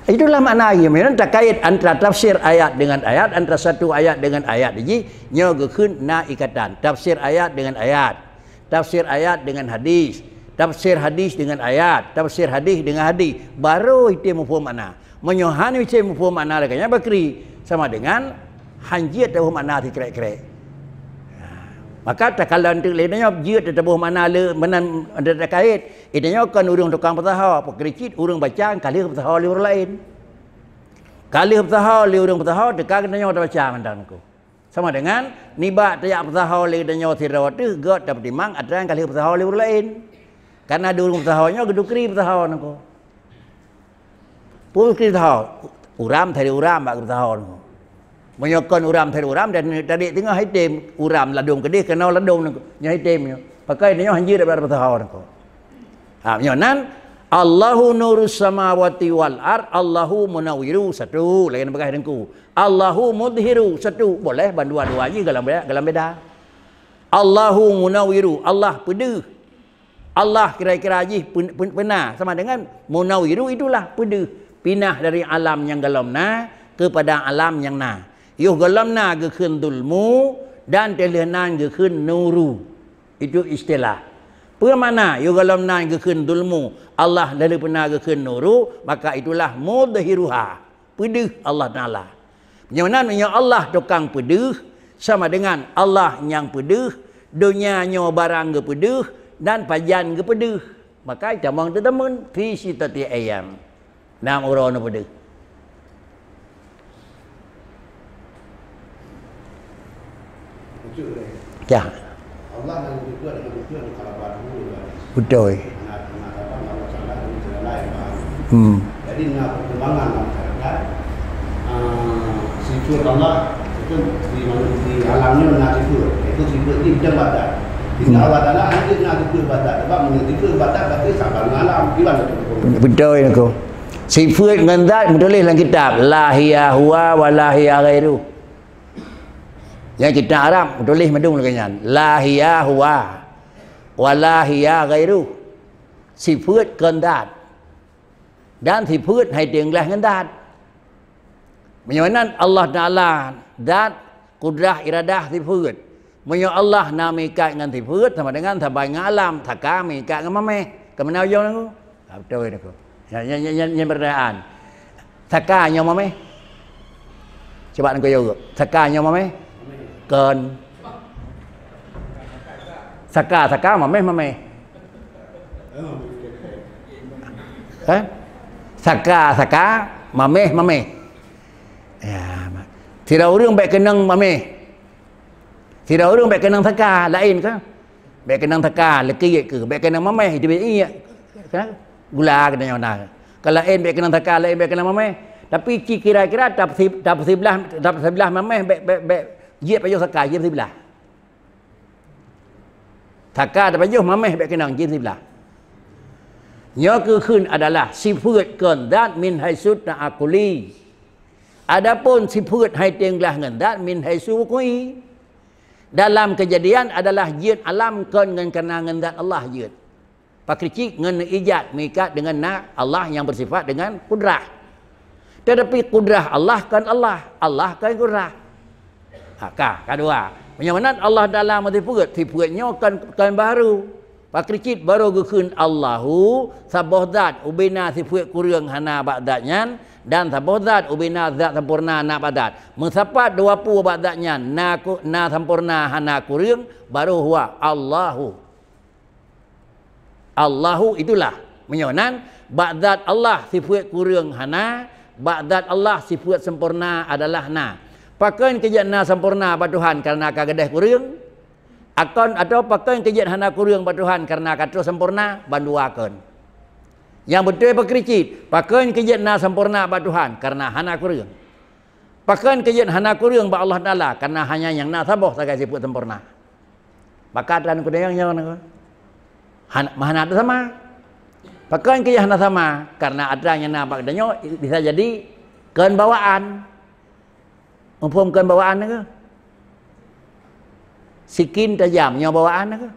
Itulah makna ayat. Memang takait antara tafsir ayat dengan ayat, antara satu ayat dengan ayat. Jadi, nyoe geukheun na ikatan. Tafsir ayat dengan ayat. Tafsir ayat dengan hadis. Tafsir hadis dengan ayat. Tafsir hadis dengan hadis. Baru item muphom makna. Meunyoe hana item muphom makna lagée nyan bakri, sama dengan hanjeuet taboh makna sikrek-krek. Ha. Maka takalon teuk lé nyoe jeuet taboh makna le meunan takait. Itanyoe kon ureuëng tukang peusaho, peukri cit ureuëng baca ka lheueh peusaho lé ureuëng laén. Ka lheueh peusaho lé ureuëng peusaho teuka geutanyoe tabaca mantong niko. Sama dengan nibak tajak peusaho lé geutanyoe sidroe teuh gét tapeutimang atra nyang ka lheueh peusaho lé ureuëng laén. Karena di ureuëng peusaho nyoe geudukri peusaho niko. Peue geudukri peusaho? Uram tadi uram bak geupeusaho niko. Meunyoe kon uram tadi uram dan tadi teungoh item uram ladom keudeh keunoe ladom niko. Nyoe item nyoe. Pakai nyoe hanjeuet daripada peusaho niko. Ha, nyoe nan, Allahu nurus samawati wal ard, Allahu munawwiru, satu, laén peugah Teungku. Allahu mudhiru, satu, boleh bandua-dua jih gohlom beda, gohlom beda. Allahu munawwiru, Allah peudeuh. Allah kira-kira jih pen-, pen-, peuna, sama dengan munawwiru itulah peudeuh. Pinah dari alam nyang gohlom na kepada alam nyang na. Yoh gohlom na geukheun zulmu dan teuh lheueh nan geukheun nuru. Itu istilah. Peue makna yoh gohlom nan geukheun zulmu, Allah lalu peuna geukheun nuru, maka itulah mudhiruha, peudeuh Allah Taala. Meunyoe nan, meunyoe Allah tukang peudeuh, sama dengan Allah nyang peudeuh, donya nyoe barang geupeudeuh dan pajan geupeudeuh. Maka tamong teuteumon fi sittati ayyam. Nam uroe neupeudeuh. Betul. Ya. Allah dan betul dengan betul kalau baru. Betul. Nah, nah, apa, Allah Taala dan jalan lain, Pak. Hmm. Jadi, nah, perkembangan masyarakat, ah, sifat Allah itu di, di alamnya nah sifat. Itu sifat di macam batas. Jika Hmm. Allah Taala hanya nah sifat batas. Sebab menurut sifat batas berarti sabar dengan alam. Gimana tu? Betul itu. Sifat ngon zat meutuléh lam kitab, la hiya huwa wa la hiya ghairu. Nyang kitab Arab meutuléh mandum lagée nyan, la hiya huwa wa la hiya ghairu. Sifat kon zat. Dan sifat hai teunglaih ngon zat. Meunyoe nan Allah Taala zat, kudrah, iradah, sifat. Meunyoe Allah na meuikat ngon sifat sama dengan saban ngon alam, saka meuikat ngon mameh. Keumeuna ujong nangku? Ha, beutôi nangku. Nyan, nyan, nyan, nyan, nyan peurtanyaan. Saka nyoe maméh? Cuba neukuyue. Saka nyoe maméh? Kon. Saka, saka, maméh, maméh. Kan? Saka, saka, maméh, maméh. Ya, ma-, sidroe ureuëng bék keunong maméh. Sidroe ureuëng bék keunong saka, laén ka. Bék keunong saka, leukit keu, bék keunong maméh, itu bék ingat. Kan? Gula keunoe nyoe na. Ka laén bék keunong saka, laén bék keunong maméh. Tapi ci kira-kira tap si-, tap siblah, tap siblah maméh bék, bék, bék jeuet pajoh saka, jeuet siblah. Saka tap pajoh maméh bék keunong, jeuet siblah. Nyoe keuh kheun adalah sifeuet kon zat min haitsu ta'akuli. Adapun sifeuet hai teueng glah ngon zat min haitsu wuqui. Dalam keujadian adalah jeuet alam kon ngon kana ngon zat Allah jeuet. Pakri cit ngon ijad meuikat deungon na Allah nyang beusifat deungon kudrah. Teutapi kudrah Allah kon Allah, Allah kon kudrah. Ha, ka, ka dua. Meunyoe meunan Allah Taala meusifeuet, sifeuet nyoe kon, kon baru. Pakri cit baru geukheun Allahu, saboh zat ubena sifeuet kureueng hana bak zat nyan, dan saboh zat ubena zat sampoereuna na bak zat. Meusapat dua peue bak zat nyan, na ku-, na sampoereuna hana kureueng, baru huwa Allahu. Allahu itulah. Meunyoe nan, bak zat Allah sifeuet kureueng hana, bak zat Allah sifeuet sampoereuna adalah na. Pakon keujeuet na sampoereuna bak Tuhan kareuna ka gadôh kureueng? Akon atawa pakon keujeuet hana kureueng bak Tuhan kareuna ka troh sampoereuna? Bandua kon. Nyang beutôi pakri cit, pakon keujeuet na sampoereuna bak Tuhan kareuna hana kureueng? Pakon keujeuet hana kureueng bak Allah Taala, kareuna hanya nyang na saboh sagai sifeuet sampoereuna. Maka atra keudeung nyoe nyoe. Hana, hana atra sama. Pakon keujeuet hana sama, kareuna atra nyang na bak geutanyoe bisa jadi kon bawaan. Muphom kon bawaan nyoe. Sikin tajam nyoe bawaan nyoe.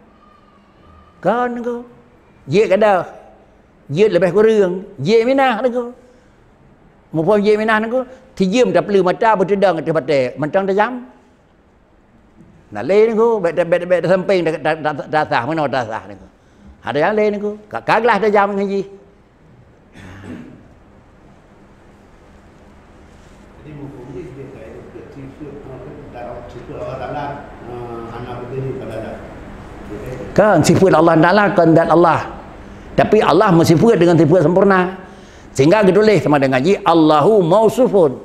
Kon nyoe. Jeuet gadôh. Jeuet leubeh kureueng. Jeuet minah nyoe. Muphom jeuet minah nyoe, tijeuem tapleue mata beuteudong ateueh batée, mantong tajam. Na lé nyoe, bék, bék, bék tasampéng ta-, ta-, ta-, tasah, meunoe tasah nyoe. Ada nyang lé nyoe, ka, ka glah tajam ngon jih. Jadi, muphom jih dia kaya itu, sifat, sifat Allah Taala, eh, hana beudiri pada Allah. Kan, sifat Allah Taala, kan zat Allah. Tapi Allah meusifat dengan sifat sempurna. Sehingga geutuléh sama dengan jih, Allahu mausufun.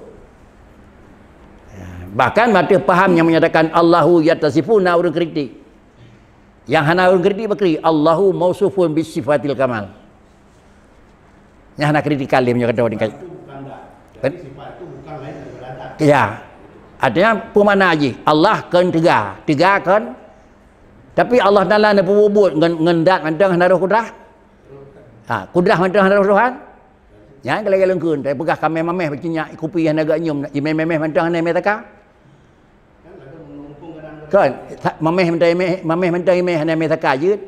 Ya, bahkan ada paham yang menyatakan Allahu yattasifu na ureuëng kritik. Yang hana ureuëng kritik bakri, Allahu mausufun bisifatil kamal. Yang hana kritikal dia meunyoe kata orang. Itu bukan dah. Jadi sifat itu bukan lain daripada dah. Ya. Artinya, peue makna jih? Allah kon teuga. Teuga kon. Tapi Allah Taala neupeubuet ngon, ngon zat mantong hana roh kudrah. Ha, kudrah mantong hana roh Tuhan. Nyan kalau lagée lungkun, tapi peugah kamé maméh bak nyak kupi hana gak nyium, imé maméh mantong hana imé taka. Kan, sa-, maméh mantong imé, maméh mantong imé hana imé taka jeuet.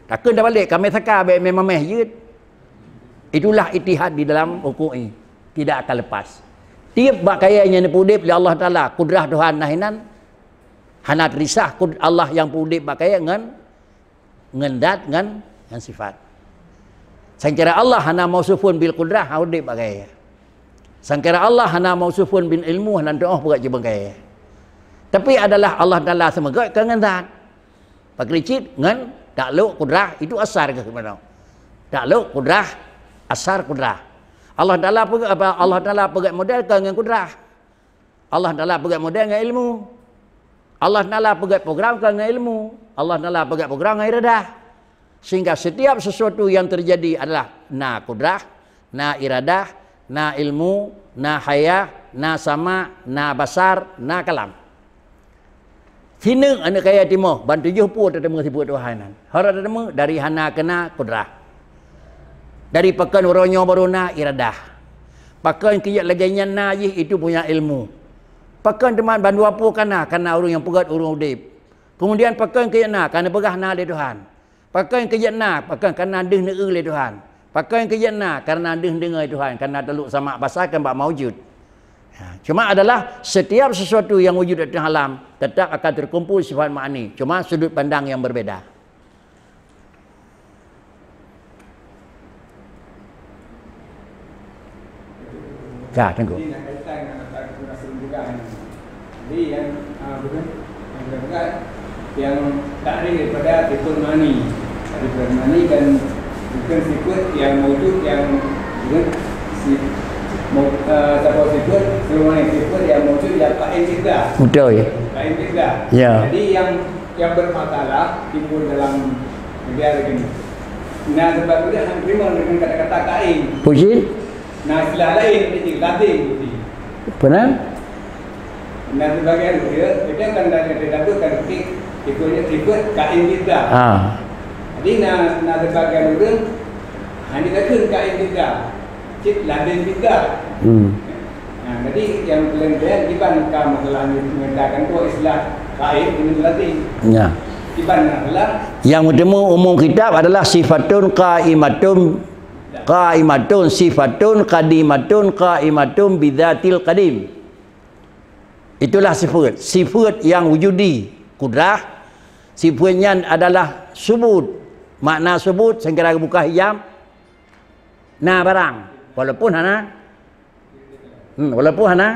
Takheun dah balek, kamé taka bék imé maméh jeuet. Itulah itihad di dalam hukuk ini. Tidak akan lepas. Tiep bak kayée nyang neupeuudeb lé Allah Taala, kudrah Tuhan nah inan. Hana teurisah kud-, Allah nyang peuudeb bak kayée ngon ngon zat, ngon, ngon sifat. Sangkira Allah hana mausufun bil qudrah, hana udeb bak kayée. Sangkira Allah hana mausufun bil ilmu, hana teuoh peugah jibeueng kayée. Tapi adalah Allah Taala seumeugot ka ngon zat. Pakri cit ngon takluk kudrah, itu asar keuh meunoe. Takluk kudrah, asar kudrah. Allah Taala peugah apa? Allah Taala peugah model ka ngon kudrah. Allah Taala peugét model ngon ilmu. Allah Taala peugét program kon ngon ilmu. Allah Taala peugét program ngon iradah. Sehingga setiap sesuatu yang terjadi adalah na kudrah, na iradah, na ilmu, na hayah, na sama, na basar, na kalam. Sineuk aneuk kaya timoh, ban tujoh pue teuteumé sifeuet Tuhan nyan. Hara teuteumé dari hana keuna kudrah. Dari pakon uroe nyoe baru na iradah. Pakon keu jak lagée nyan na jih, itu punya ilmu. Pakon teuma ban dua pue kana, kana ureuëng nyang peugét ureuëng udeb. Kemudian pakon keu jak na, kana peugah na lé Tuhan. Pakon keu jak na, pakon kana deuh neueu lé Tuhan. Pakon keu jak na, karena deuh deungoe Tuhan, karena taluk samak basa kan bak maujud. Ya, cuma adalah setiap sesuatu yang wujud di tengah alam tetap akan terkumpul sifat ma'ani, cuma sudut pandang yang berbeda. Ka, teungku. Jadi, nak kaitan dengan apa yang kita sebut juga ni. Jadi, yang, ah, bukan, yang kita pegang, yang takrif daripada sifat ma'ani. Takrif ma'ani dan bukan sifat yang maujud, yang bukan si-, mau, ah, siapa sifat, sebagaimana sifat yang maujud, yang qaim bidzat. Betul, ya. Qaim bidzat. Ya. Jadi, yang, yang bermasalah timbul dalam negara ini. Nah, sebab itu dia hana terima dengan kata-kata qaim. Puji. Nah, istilah lain, jadi lazim, jadi. Benar? Nah, sebagian dia, kita kan dah, dah, dah, dah, kan, tipe, tipenya tipe qaim bidzat. Ah. Jadi, nah, nah, sebagian orang, hana takheun qaim bidzat. Cit lazim bidzat. Hmm. Nah, jadi, yang lain-lain, kiban ka masalah ni, mengatakan tu istilah qaim dengan lazim. Ya. Kiban masalah. Yang bertemu umum kitab adalah sifatun qaimatun Qaimatun sifatun qadimatun qaimatun bidzatil qadim. Itulah sifat. Sifat yang wujudi, kudrah. Sifat nyan adalah subut. Makna subut, seugeura geubuka hijab, na barang. Walaupun hana, hmm, walaupun hana,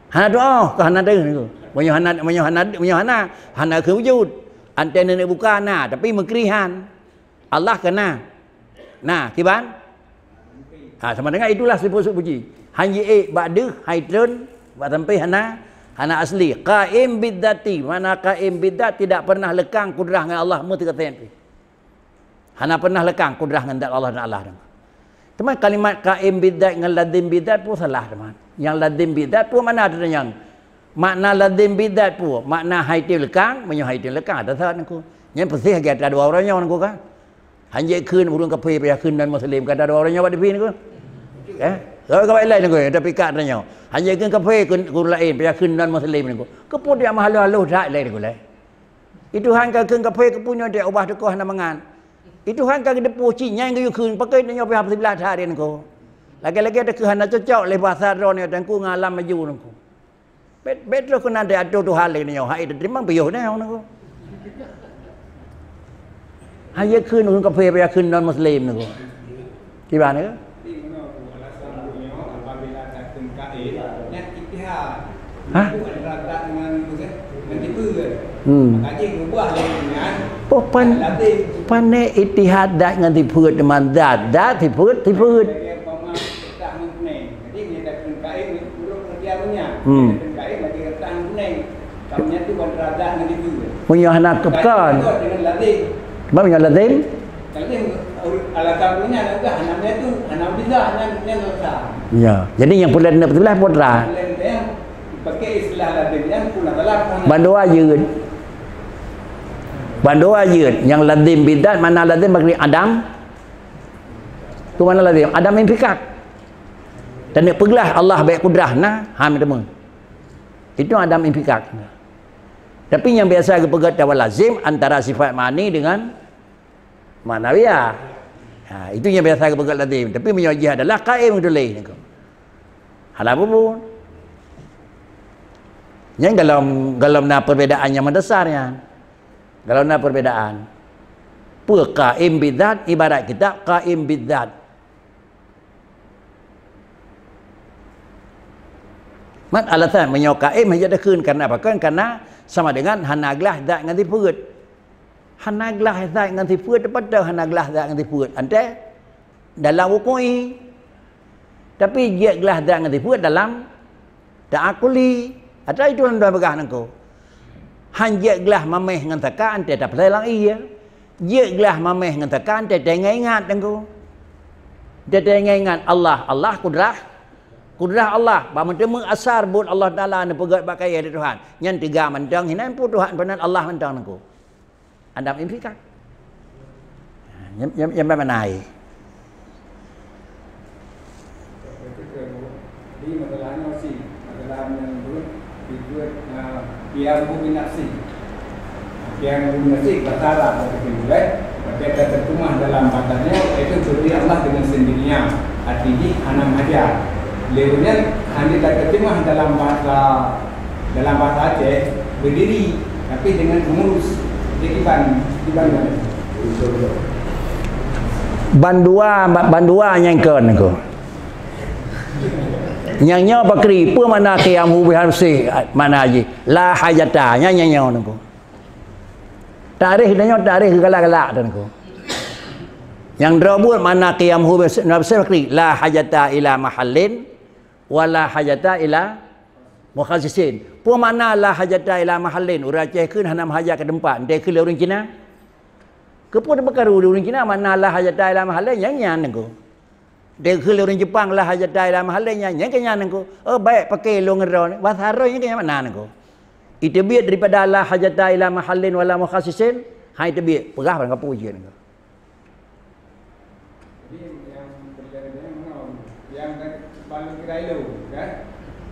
hana doa, ka hana deuh niku. Meunyoe hana, meunyoe hana, meunyoe hana, hana keu wujud. Antée neuneuk buka na, tapi meukrihan. Allah ka na. Na, kiban? Ha, sama dengan itulah sifat-sifat puji. Han jiék bak deuh, hai treun, bak sampé hana, hana asli. Qaim bidzati, makna qaim bidzat tidak pernah lekang kudrah ngon Allah, meuteukeusen pih. Hana pernah lekang kudrah ngon zat Allah Taala. Teuma kalimat qaim bidzat ngon lazim bidzat pun salah, teuma. Nyang lazim bidzat pun mana ada nyang Makna lazim bidzat peue? Makna hai teuh lekang, meunyoe hai teuh lekang, ada that nangku. Nyan peuséh lagèe ata dua uroe nyoe nangku kan. Hanjeuet kheun ureueng kafé payah kheun non muslim, ka ata dua uroe nyoe bak dibi nangku. Eh? Sabe ka bak ilai nangku, tapi ka ata nyoe. Hanjeuet kheun kafé kheun ureueng laén payah kheun non muslim nangku. Keupeue dia meuhaloh-haloh that ilai nangku lé. Itu han ka kheun kafé keupeue nyoe dia ubah teukoh hana mangat. Itu han ka geuteupeue cit nyang geuyue kheun pakai nyoe payah siblah that dia nangku. Lagèe-lagèe teuh hana cocok lé bahasa droeneuh nangku ngon alam maju nangku. Bet, bet troh keunan teuatoe Tuhan lé nyoe, hai teurimong piôh nyoe nangku. Hai kheun ureueng kafé, payah kheun non muslim nangku. Kiban nangku? Hah? Hmm. Oh, pan-, pane itihad dat ngon sifeut, teuma zat, zat, sifeut, sifeut. Jadi, meunyoe takheun qaim, ureueng pengertian nyan. Hmm. Takheun qaim, berarti rentang kuning. Kamu nyatu antara zat ngon itu. Meunyoe hana keupekan. Qaim itu dengan lazim. Sebab meunyoe lazim? Lazim, alasan punya, hana menyatu, hana bisa, hana, hana rasa. Ya. Jadi, nyang peureulèe na peutulah putra. Lain yang pakai istilah lazim yang pun adalah Bandua jeuet. Bandua jeuet. Nyang lazim bidzat, makna lazim bagi adam. Tu makna lazim. Adam infikak. Dan dia peuglah Allah baik kudrah na, ha, teuma. Itu adam infikak. Tapi nyang biasa geupeugah tawa lazim antara sifat ma'ani dengan ma'nawiyah. Ha, itu nyang biasa geupeugah lazim. Tapi meunyoe jih adalah qaim tuléh nangku. Hana bubun. Nyan golom, golom na perbedaan nyang meudasar nyan. Golom na perbedaan. Peue qaim bidzat, ibarat kitab qaim bidzat. Mat alasan meunyoe qaim hana takheun karena apa? Kan karena sama dengan hana glah zat ngon sifeut. Hana glah zat ngon sifeut, teupeue hana glah zat ngon sifeut? Antée dalam wuqu'i. Tapi jeuet glah zat ngon sifeut dalam ta'akuli. Ata itu lôn peugah nangku. Han jeuet glah maméh ngon saka antée tapeusalang ie. Jeuet glah maméh ngon saka antée teuingat-ingat nangku. Teuingat-ingat Allah, Allah kudrah. Kudrah Allah, bak meuteumé asar buet Allah Taala neupeugét bak kayée di Tuhan. Nyan teuga mantong, hinan peue Tuhan peunan Allah mantong nangku. Adam infikak. Nyam, nyam, nyam mana ai? Jadi, masalah nyoe sih, masalah nyang buet, dibuet, ah, qiyam binafsi. Qiyam binafsi, bahasa Arab, bahasa Inggris, tapi terjemah dalam bahasa nyoe, yaitu berdiri Allah dengan sendirinya. Artinya, hana meuhaja. Lewat nyan, hana terjemah dalam bahasa Dalam bahasa Aceh, berdiri, tapi dengan mengurus. Jadi ban, di ban mana? Bandua, bandua nyang kon nangku. Nyang nyoe pakri, peue makna qiyamuhu binafsih? Makna jih la hajata. Nyang, nyang nyoe nungku. Takrif nyoe takrif galak-galak nungku. Nyang droe buet makna qiyamuhu binafsih pakri, la hajata ila mahallin wa la hajata ila mukhassisin. Peue makna la hajata ila mahallin? Ureuëng Aceh kheun hana meuhajat keu teumpat, entah kheun lé ureuëng Cina. Keupeue teupeukaru lé ureuëng Cina makna la hajata ila mahallin? Nyang nyan nungku. Deuh kheun lé ureuëng Jepang la hajata ila mahallin, nyan, nyan keuh nyan nungku. Oh, baik pakai lôn ngon droe. Bahasa Arab nyan keuh nyan makna nungku. Iteubiet daripada la hajata ila mahallin wala mukhassisin, hai teubiet, peugah barang kapeue jeuet nungku. Jadi, yang terjadi dengan yang paling kira itu, kan?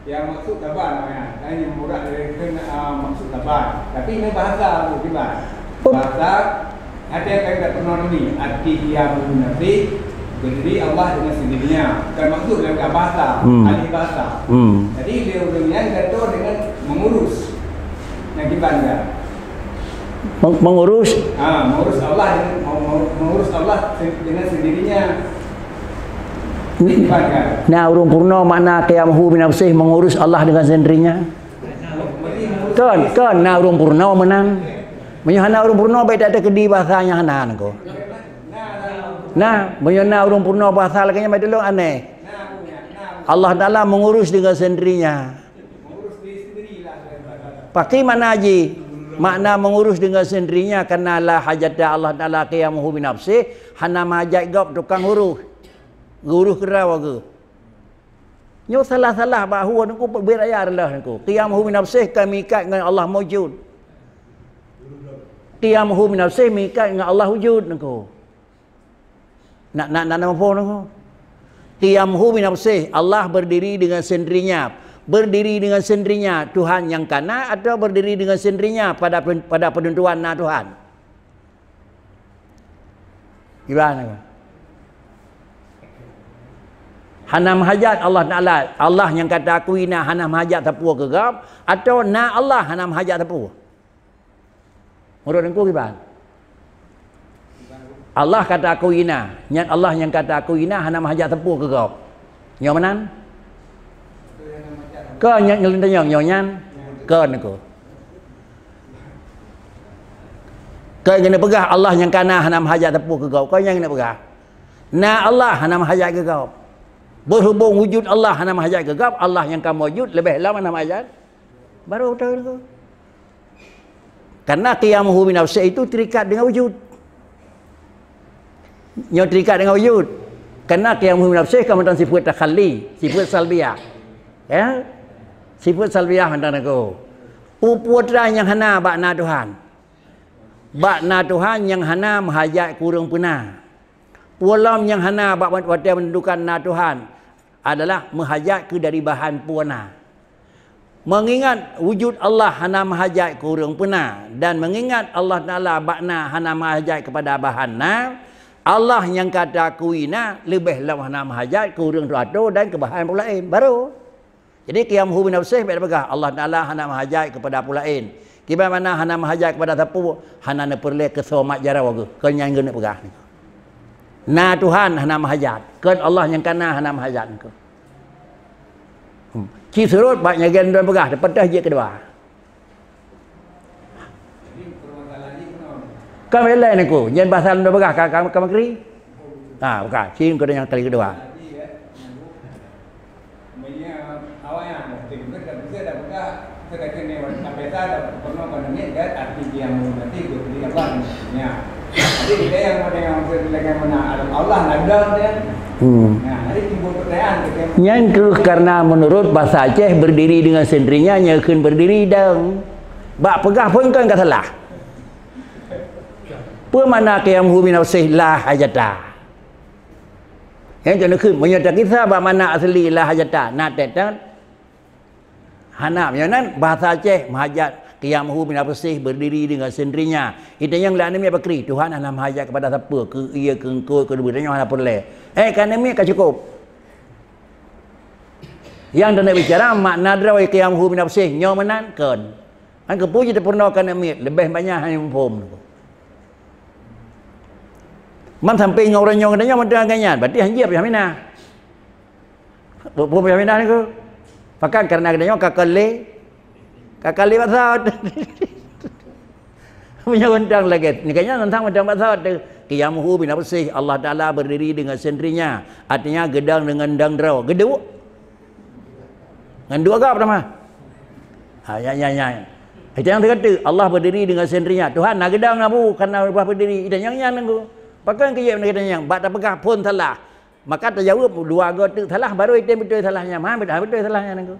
Yang maksud sabar namanya. Dan yang murah dari kena, ah, maksud sabar. Tapi ini bahasa tu, kiban. Oh. Bahasa, ada yang kata pernah ni, arti dia munafik, berdiri Allah dengan sendirinya. Bukan maksud dalam bahasa, Hmm. ahli bahasa. Hmm. Jadi, dia orang yang kata dengan mengurus. Nah, kiban kan? Meng-, mengurus? Ah, mengurus Allah dengan, meng-, meng-, mengurus Allah sen-, dengan sendirinya. Ni, Kiban kan? Na ureuëng purnoe makna qiyamuhu binafsih, mengurus Allah dengan sendirinya. Kon, kon, na ureuëng purnoe meunan. Meunyoe hana ureuëng purnoe, baik tak ada kedi bahasa nyang hana niko. Nah, meunyoe na ureuëng purnoe bahasa lagée nyan, baik tulông aneh. Allah Taala mengurus dengan sendirinya. Pakri makna jih, makna mengurus dengan sendirinya, karena la hajata Allah Taala qiyamuhu binafsih, hana meuhajat gob tukang urus. Geuurus keudroe geuh. Nyoe salah-salah bak hue niko, bit raya adalah niko. Qiyamuhu binafsih ka meuikat ngon Allah maujud. Qiyamuhu binafsih meuikat ngon Allah wujud niko. Nak, nak, nak, nak muphom niko. Qiyamuhu binafsih, Allah berdiri dengan sendirinya. Berdiri dengan sendirinya, Tuhan nyang kana atau berdiri dengan sendirinya pada pen-, pada penentuan na Tuhan? Kiban niko. Hana meuhajat Allah Taala, Allah nyang ka teuakui na hana meuhajat sapeue keu gob, atau na Allah hana meuhajat sapeue? Meunurot Teungku kiban? Allah ka teuakui na, nyan Allah nyang ka teuakui na hana meuhajat sapeue keu gob. Nyoe meunan? Kon nyan ngon tanyong nyoe nyan? Kon niko. Kon nyang neupeugah Allah nyang kana hana meuhajat sapeue keu gob. Kon nyang neupeugah. Na Allah hana meuhajat keu gob. Berhubung wujud Allah hana meuhajat keu gob, Allah nyang ka maujud leubeh lom hana meuhajat. Baru beutôi niko. Karena qiyamuhu binafsih itu terikat dengan wujud. Nyoe terikat dengan wujud. Karena qiyamuhu binafsih ka meunan sifeuet takhalli, sifeuet salbiyah. Ya? Sifeuet salbiyah mantong niko. Peue-peue nyang hana bak na Tuhan. Bak na Tuhan nyang hana meuhajat keu ureuëng peuna. Peue lom nyang hana bak watée menentukan na Tuhan adalah meuhajat keu dari bahan peue na. Mengingat wujud Allah hana meuhajat keu ureuëng peuna dan mengingat Allah Taala bak na hana meuhajat keupada bahan na, Allah nyang ka teuakui na leubeh lom hana meuhajat keu ureuëng teuatoe dan keu bahan peue laén. Baru. Jadi, qiyamuhu binafsih bék tapeugah, Allah Taala hana meuhajat keupada peue laén. Kiban makna hana meuhajat keupada sapeue, hana neupeureulée keu soe mat jaroe geuh. Kon nyan geuneuk peugah niko. Na Tuhan hana meuhajat. Kon Allah nyang kana hana meuhajat niko. Hmm. Ci surot bak nyang gen droe peugah, teupeutah jeuet keudua. Ka ilée niko, nyan bahasa lôn peugah ka, ka, ka makri. Ha, bukan. Ci keu nyang kali keudua. Hmm. Nyan keuh karena menurut bahasa Aceh berdiri dengan sendirinya, nyan kheun berdiri dong. Bak peugah phon kon ka salah. Peue makna qiyamuhu binafsih la hajata? Nyang keuneuk kheun, meunyoe takisah bak makna asli la hajata, na tetan. Hana, meunyoe nan bahasa Aceh, meuhajat, qiyamuhu binafsih, berdiri dengan sendirinya. Itanyong lé aneuk miet pakri, Tuhan hana meuhajat keupada sapeue, keu ie, keu eungkôt, keu debu, tanyoe hana peureulée. Eh, keu aneuk miet ka cukup. Nyang taneuk bicara makna droe qiyamuhu binafsih, nyoe meunan kon. Nyan keupeue jiteupeureunoe keu aneuk miet, leubeh banyak hana muphom. Man sampai ngon ureuëng nyoe geutanyoe mantong agak nyan, berarti hanjeuet pih minah. Peue, peue payah pinah nangku? Pakon, karena geutanyoe ka kon lé, ka kon lé bak saut. Meunyoe mantong lagèe nyan, mantong bak saut tu. Qiyamuhu binafsih, Allah Taala berdiri dengan sendirinya. Artinya, geudong deungon dong droe. Geuduek. Ngon duek gob teuma. Ha, ya, ya, ya. Itu nyang teuka teuk, Allah berdiri dengan sendirinya. Tuhan na geudong na bu, karena Allah berdiri. Itu nyang nyan nangku. Pakon keu jeuet nyan, bak tapeugah phon salah. Maka tajaweueb dua goe teuk salah, baru item beutôi salah nyan. Ha, beutôi, beutôi salah nyan nangku.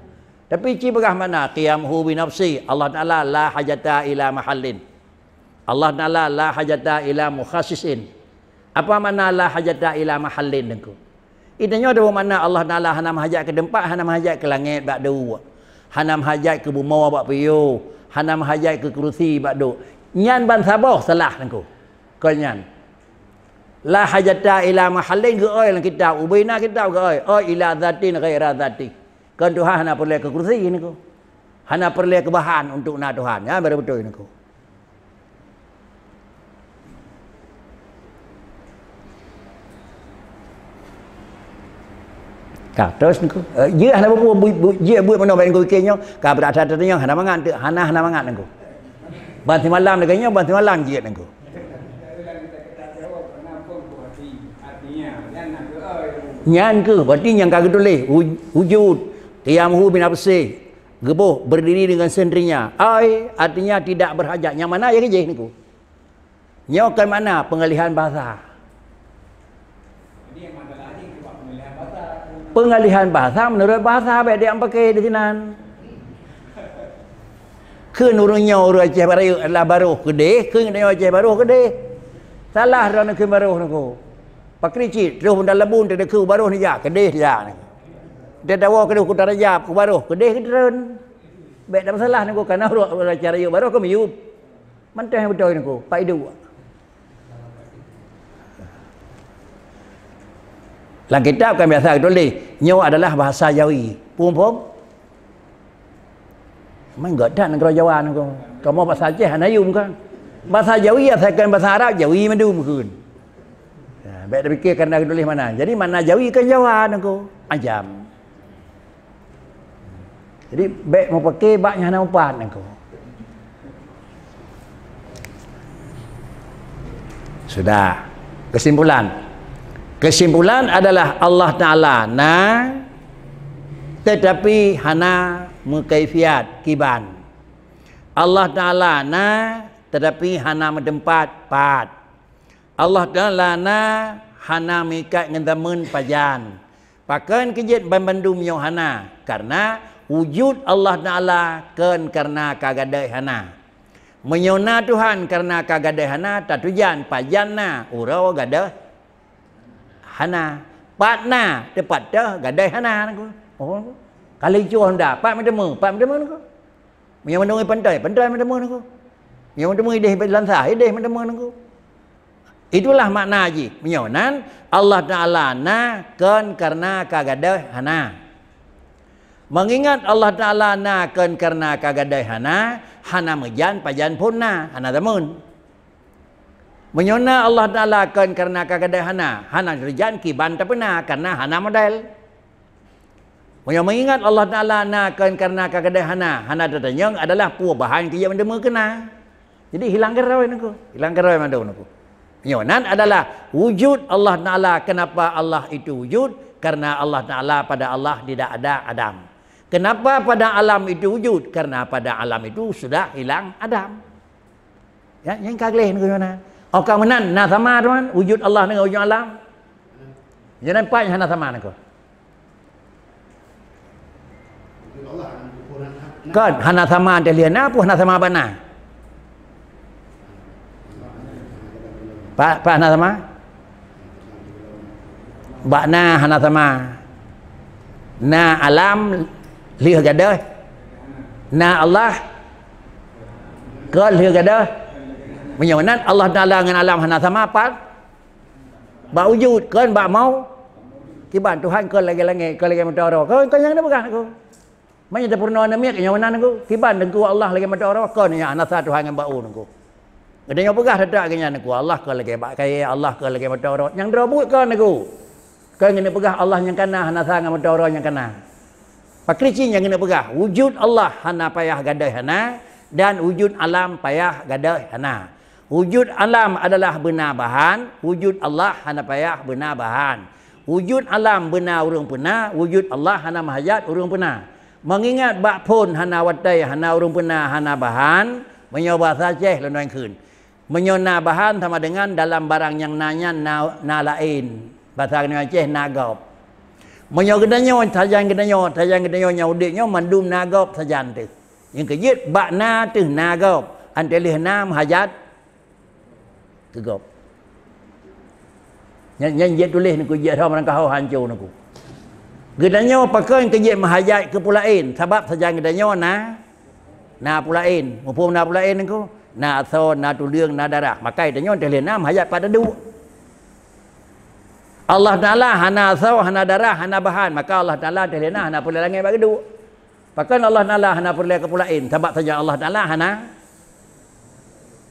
Tapi ci peugah makna, qiyamuhu binafsih. Allah Taala la hajata ila mahallin. Allah Taala la hajata ila mukhassisin. Apa makna la hajata ila mahallin nangku? Itu nyoe adalah makna Allah Taala hana meuhajat keu teumpat, hana meuhajat keu langét bak duek, hana meuhajat keu bumoe bak piôh, hana meuhajat keu keurusi bak duek. Nyan ban saboh salah nangku. Kon nyan. La hajata ila mahallin geuoi lam kitab, ubena kitab geuoi, oi ila zatin ghaira zati. Kon Tuhan hana peureulée keu keurusi nangku. Hana peureulée keu bahan untuk na Tuhan. Nyan baru beutôi nangku. Ka, terus nangku. Eh, jeuet hana bubu, bu-, bu-, jeuet buet meunoe bak nangku pikée nyoe, ka beurata teunyong hana mangat teuk, hana, hana mangat nangku. Ban simalam lagée nyoe, ban simalam jeuet nangku. Nyan keuh, berarti nyang ka geutuléh, wu-, wujud, qiyamuhu binafsih, geuboh, berdiri dengan sendirinya. Ai, artinya tidak berhajat. Nyang mana ya keujih nangku? Nyoe kan makna pengalihan bahasa. Pengalihan bahasa menurut bahasa baik dia pakai di sinan. Kheun ureuëng nyoe ureuëng Aceh Baroh adalah baroh keudeh, kheun ureuëng Aceh Baroh keudeh. Salah droe neukheun baroh nangku. Pakri cit, troh bunda lebun teudeukheun baroh nija, keudeh nija nangku. Teudawa keudeh Kuta Raja, ku baroh, keudeh keudreun. Baik dak masalah nangku, kana ureuëng Aceh Baroh ke miyup. Mantong nyang beutôi nangku, Pak Idu. Lam kitab kan biasa geutuléh, nyoe adalah bahasa Jawi. Phom-phom? Meugot that nanggroe Jawa nangku. Kamoe bahasa Aceh hana yum kan. Bahasa Jawi asalkan bahasa Arab, Jawi mandum kheun. Ya, baik tapikir karena geutuléh mana. Jadi makna Jawi kan Jawa nangku. Ajam. Jadi, bék meupaké bak nyang hana mupat nangku. Sudah. Kesimpulan. Kesimpulan adalah Allah Taala na, tetapi hana meukaifiat kiban. Allah Taala na, tetapi hana meuteumpat pat. Allah Taala na, hana meuikat ngon zameun pajan. Pakon keu jeuet banmandum nyoe hana? Kareuna wujud Allah Taala kon kareuna ka gadôh hana. Meunyoe na Tuhan kareuna ka gadôh hana, tatujan pajan na uroe gadôh hana. Pat na, teupat teuh gadôh hana nangku. Oh, ka lincoh honda, pat meuteumé, pat meuteumé nangku. Meunyoe meuteumé pantai, pantai meuteumé nangku. Meunyoe meuteumé idéh lansa, idéh meuteumé nangku. Itulah makna jih. Meunyoe nan, Allah Taala na kon kareuna ka gadôh hana. Meungingat Allah Taala na kon kareuna ka gadôh hana, hana meujan pajan phon na, hana zameun. Meunyoe na Allah Taala kon kareuna ka gadôh hana, hana teujan kiban tapeuna kareuna hana model. Meunyoe meungingat Allah Taala na kon kareuna ka gadôh hana, hana tatanyong adalah peue bahan keu jeuet meuteumé keu na. Jadi hilang keurôi nangku, hilang keurôi mandum nangku. Nyoe nan adalah wujud Allah Taala. Kenapa Allah itu wujud? Karena Allah Taala, pada Allah tidak ada adam. Kenapa pada alam itu wujud? Karena pada alam itu sudah hilang adam. Ya, nyang ka gleh nangku nyoe na. Oh, ka meunan, na sama teuma wujud Allah dengan wujud alam. Nyoe nan pat nyang hana sama nangku. Kon, hana sama teuh lheueh na, peue hana sama bak na? Pat, pat hana sama? Bak na hana sama. Na alam lheueh gadôh. Na Allah kon lheueh gadôh. Meunyoe nan Allah Taala ngon alam hana sama, pat? Bak wujud, kon bak mau. Kiban Tuhan kon lagèe langèt, kon lagèe mata uroe. Kon, kon nyang na peugah nangku. Meunyoe tapeurunoe aneuk miet, nyoe meunan nangku. Kiban Teungku Allah lagèe mata uroe, kon nyang hana sa Tuhan ngon bak u nangku. Geutanyoe peugah that-that geuh nyan nangku, Allah kon lagèe bak kayèe, Allah kon lagèe mata uroe. Nyang droe buet kon nangku. Kon keuneuk peugah Allah nyang kana, hana sa ngon meutoe uroe nyang kana. Pakri cit nyang keuneuk peugah, wujud Allah hana payah gadôh hana, dan wujud alam payah gadôh hana. Wujud alam adalah beuna bahan, wujud Allah hana payah beuna bahan. Wujud alam beuna ureuëng peuna, wujud Allah hana meuhajat ureuëng peuna. Meungingat bak phon hana watée, hana ureuëng peuna, hana bahan, meunyoe basa Aceh lôn kheun. Meunyoe na bahan sama dengan dalam barang nyang na nyan na, na laén. Basa Aceh na gob. Meunyoe geutanyoe, sajan geutanyoe, sajan geutanyoe nyang udeb nyoe mandum na gob sajan teuh. Nyang keujeuet bak na teuh na gob, 'an teuh lheueh na meuhajat keu gob. Nyan, nyan jeuet tuléh neukheun, jeuet rhom rangkaho hanco neukheun. Geutanyoe pakon keu jeuet meuhajat keu peue laén, sabab sajan geutanyoe na, na peue laén. Muphom na peue laén neukheun? Na asoe, na tuleueng, na darah. Maka geutanyoe teuh lheueh na meuhajat pat taduek. Allah Taala hana asoe, hana darah, hana bahan. Maka Allah Taala teuh lheueh na hana peureulée langét bak geuduek. Pakon Allah Taala hana peureulée keu peue laén? Sabab sajan Allah Taala hana,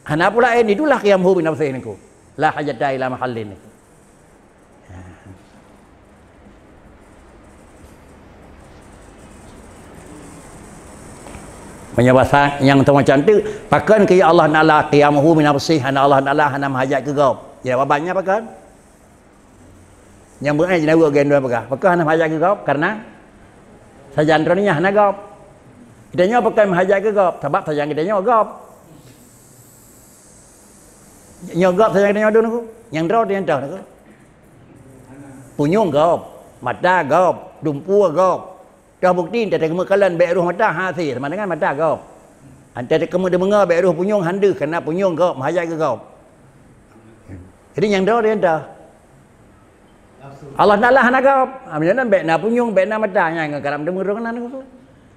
hana peue laén. Itulah qiyamuhu bi nafsihi neukheun. La hajata ila mahallin neukheun. Meunyoe basa nyang teumacam tu, pakon keu Allah Taala qiyamuhu bi nafsihi, hana Allah Taala hana meuhajat keu gob? Jawabannya pakon? Nyang beuet jinoe geuh nyan peugah, pakon hana meuhajat keu gob? Karena sajan droe nyan hana gob. Geutanyoe pakon meuhajat keu gob? Sabab sajan geutanyoe gob. Nyoe gob sajan geutanyoe dum neukheun. Nyang droe teuh nyang toh neukheun. Punyueng gob, mata gob, dumpue gob. Toh bukti, 'an teuh takeumeung kalon bék roh mata hase sama dengan mata gob. 'An teuh takeumeung deungoe bék roh punyueng han deuh, karena punyueng gob, meuhajat keu gob. Jadi nyang droe teuh nyang toh. Allah Taala hana gob. Ha, meunyoe nan bék na punyueng, bék na mata, nyan ngon karam deungoe droe keunan.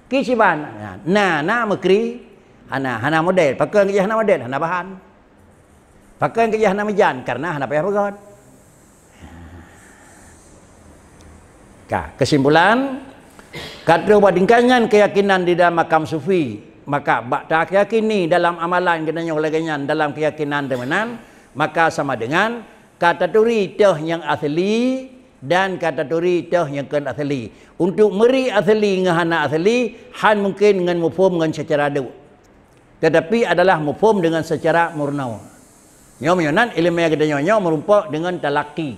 Ki siban, na, na, na meukri, hana, hana model. Pakon keu jih hana model? Hana bahan. Pakon keu jih hana meujan? Karena hana payah peugöt. Ka, keusimpulan, ka troh bak tingkat nyan keuyakinan di dalam makam sufi, maka bak takiyakini dalam amalan geutanyoe lagée nyan dalam keuyakinan teumeunan, maka sama dengan ka taturi teuh nyang asli dan ka taturi teuh nyang kon asli. Untuk meuri asli ngon hana asli, han mungken ngon muphom ngon seucara duek, tetapi adalah muphom dengan seucara murno. Nyoe meunyoe nan iéleumé geutanyoe nyoe meurumpok dengan talaki.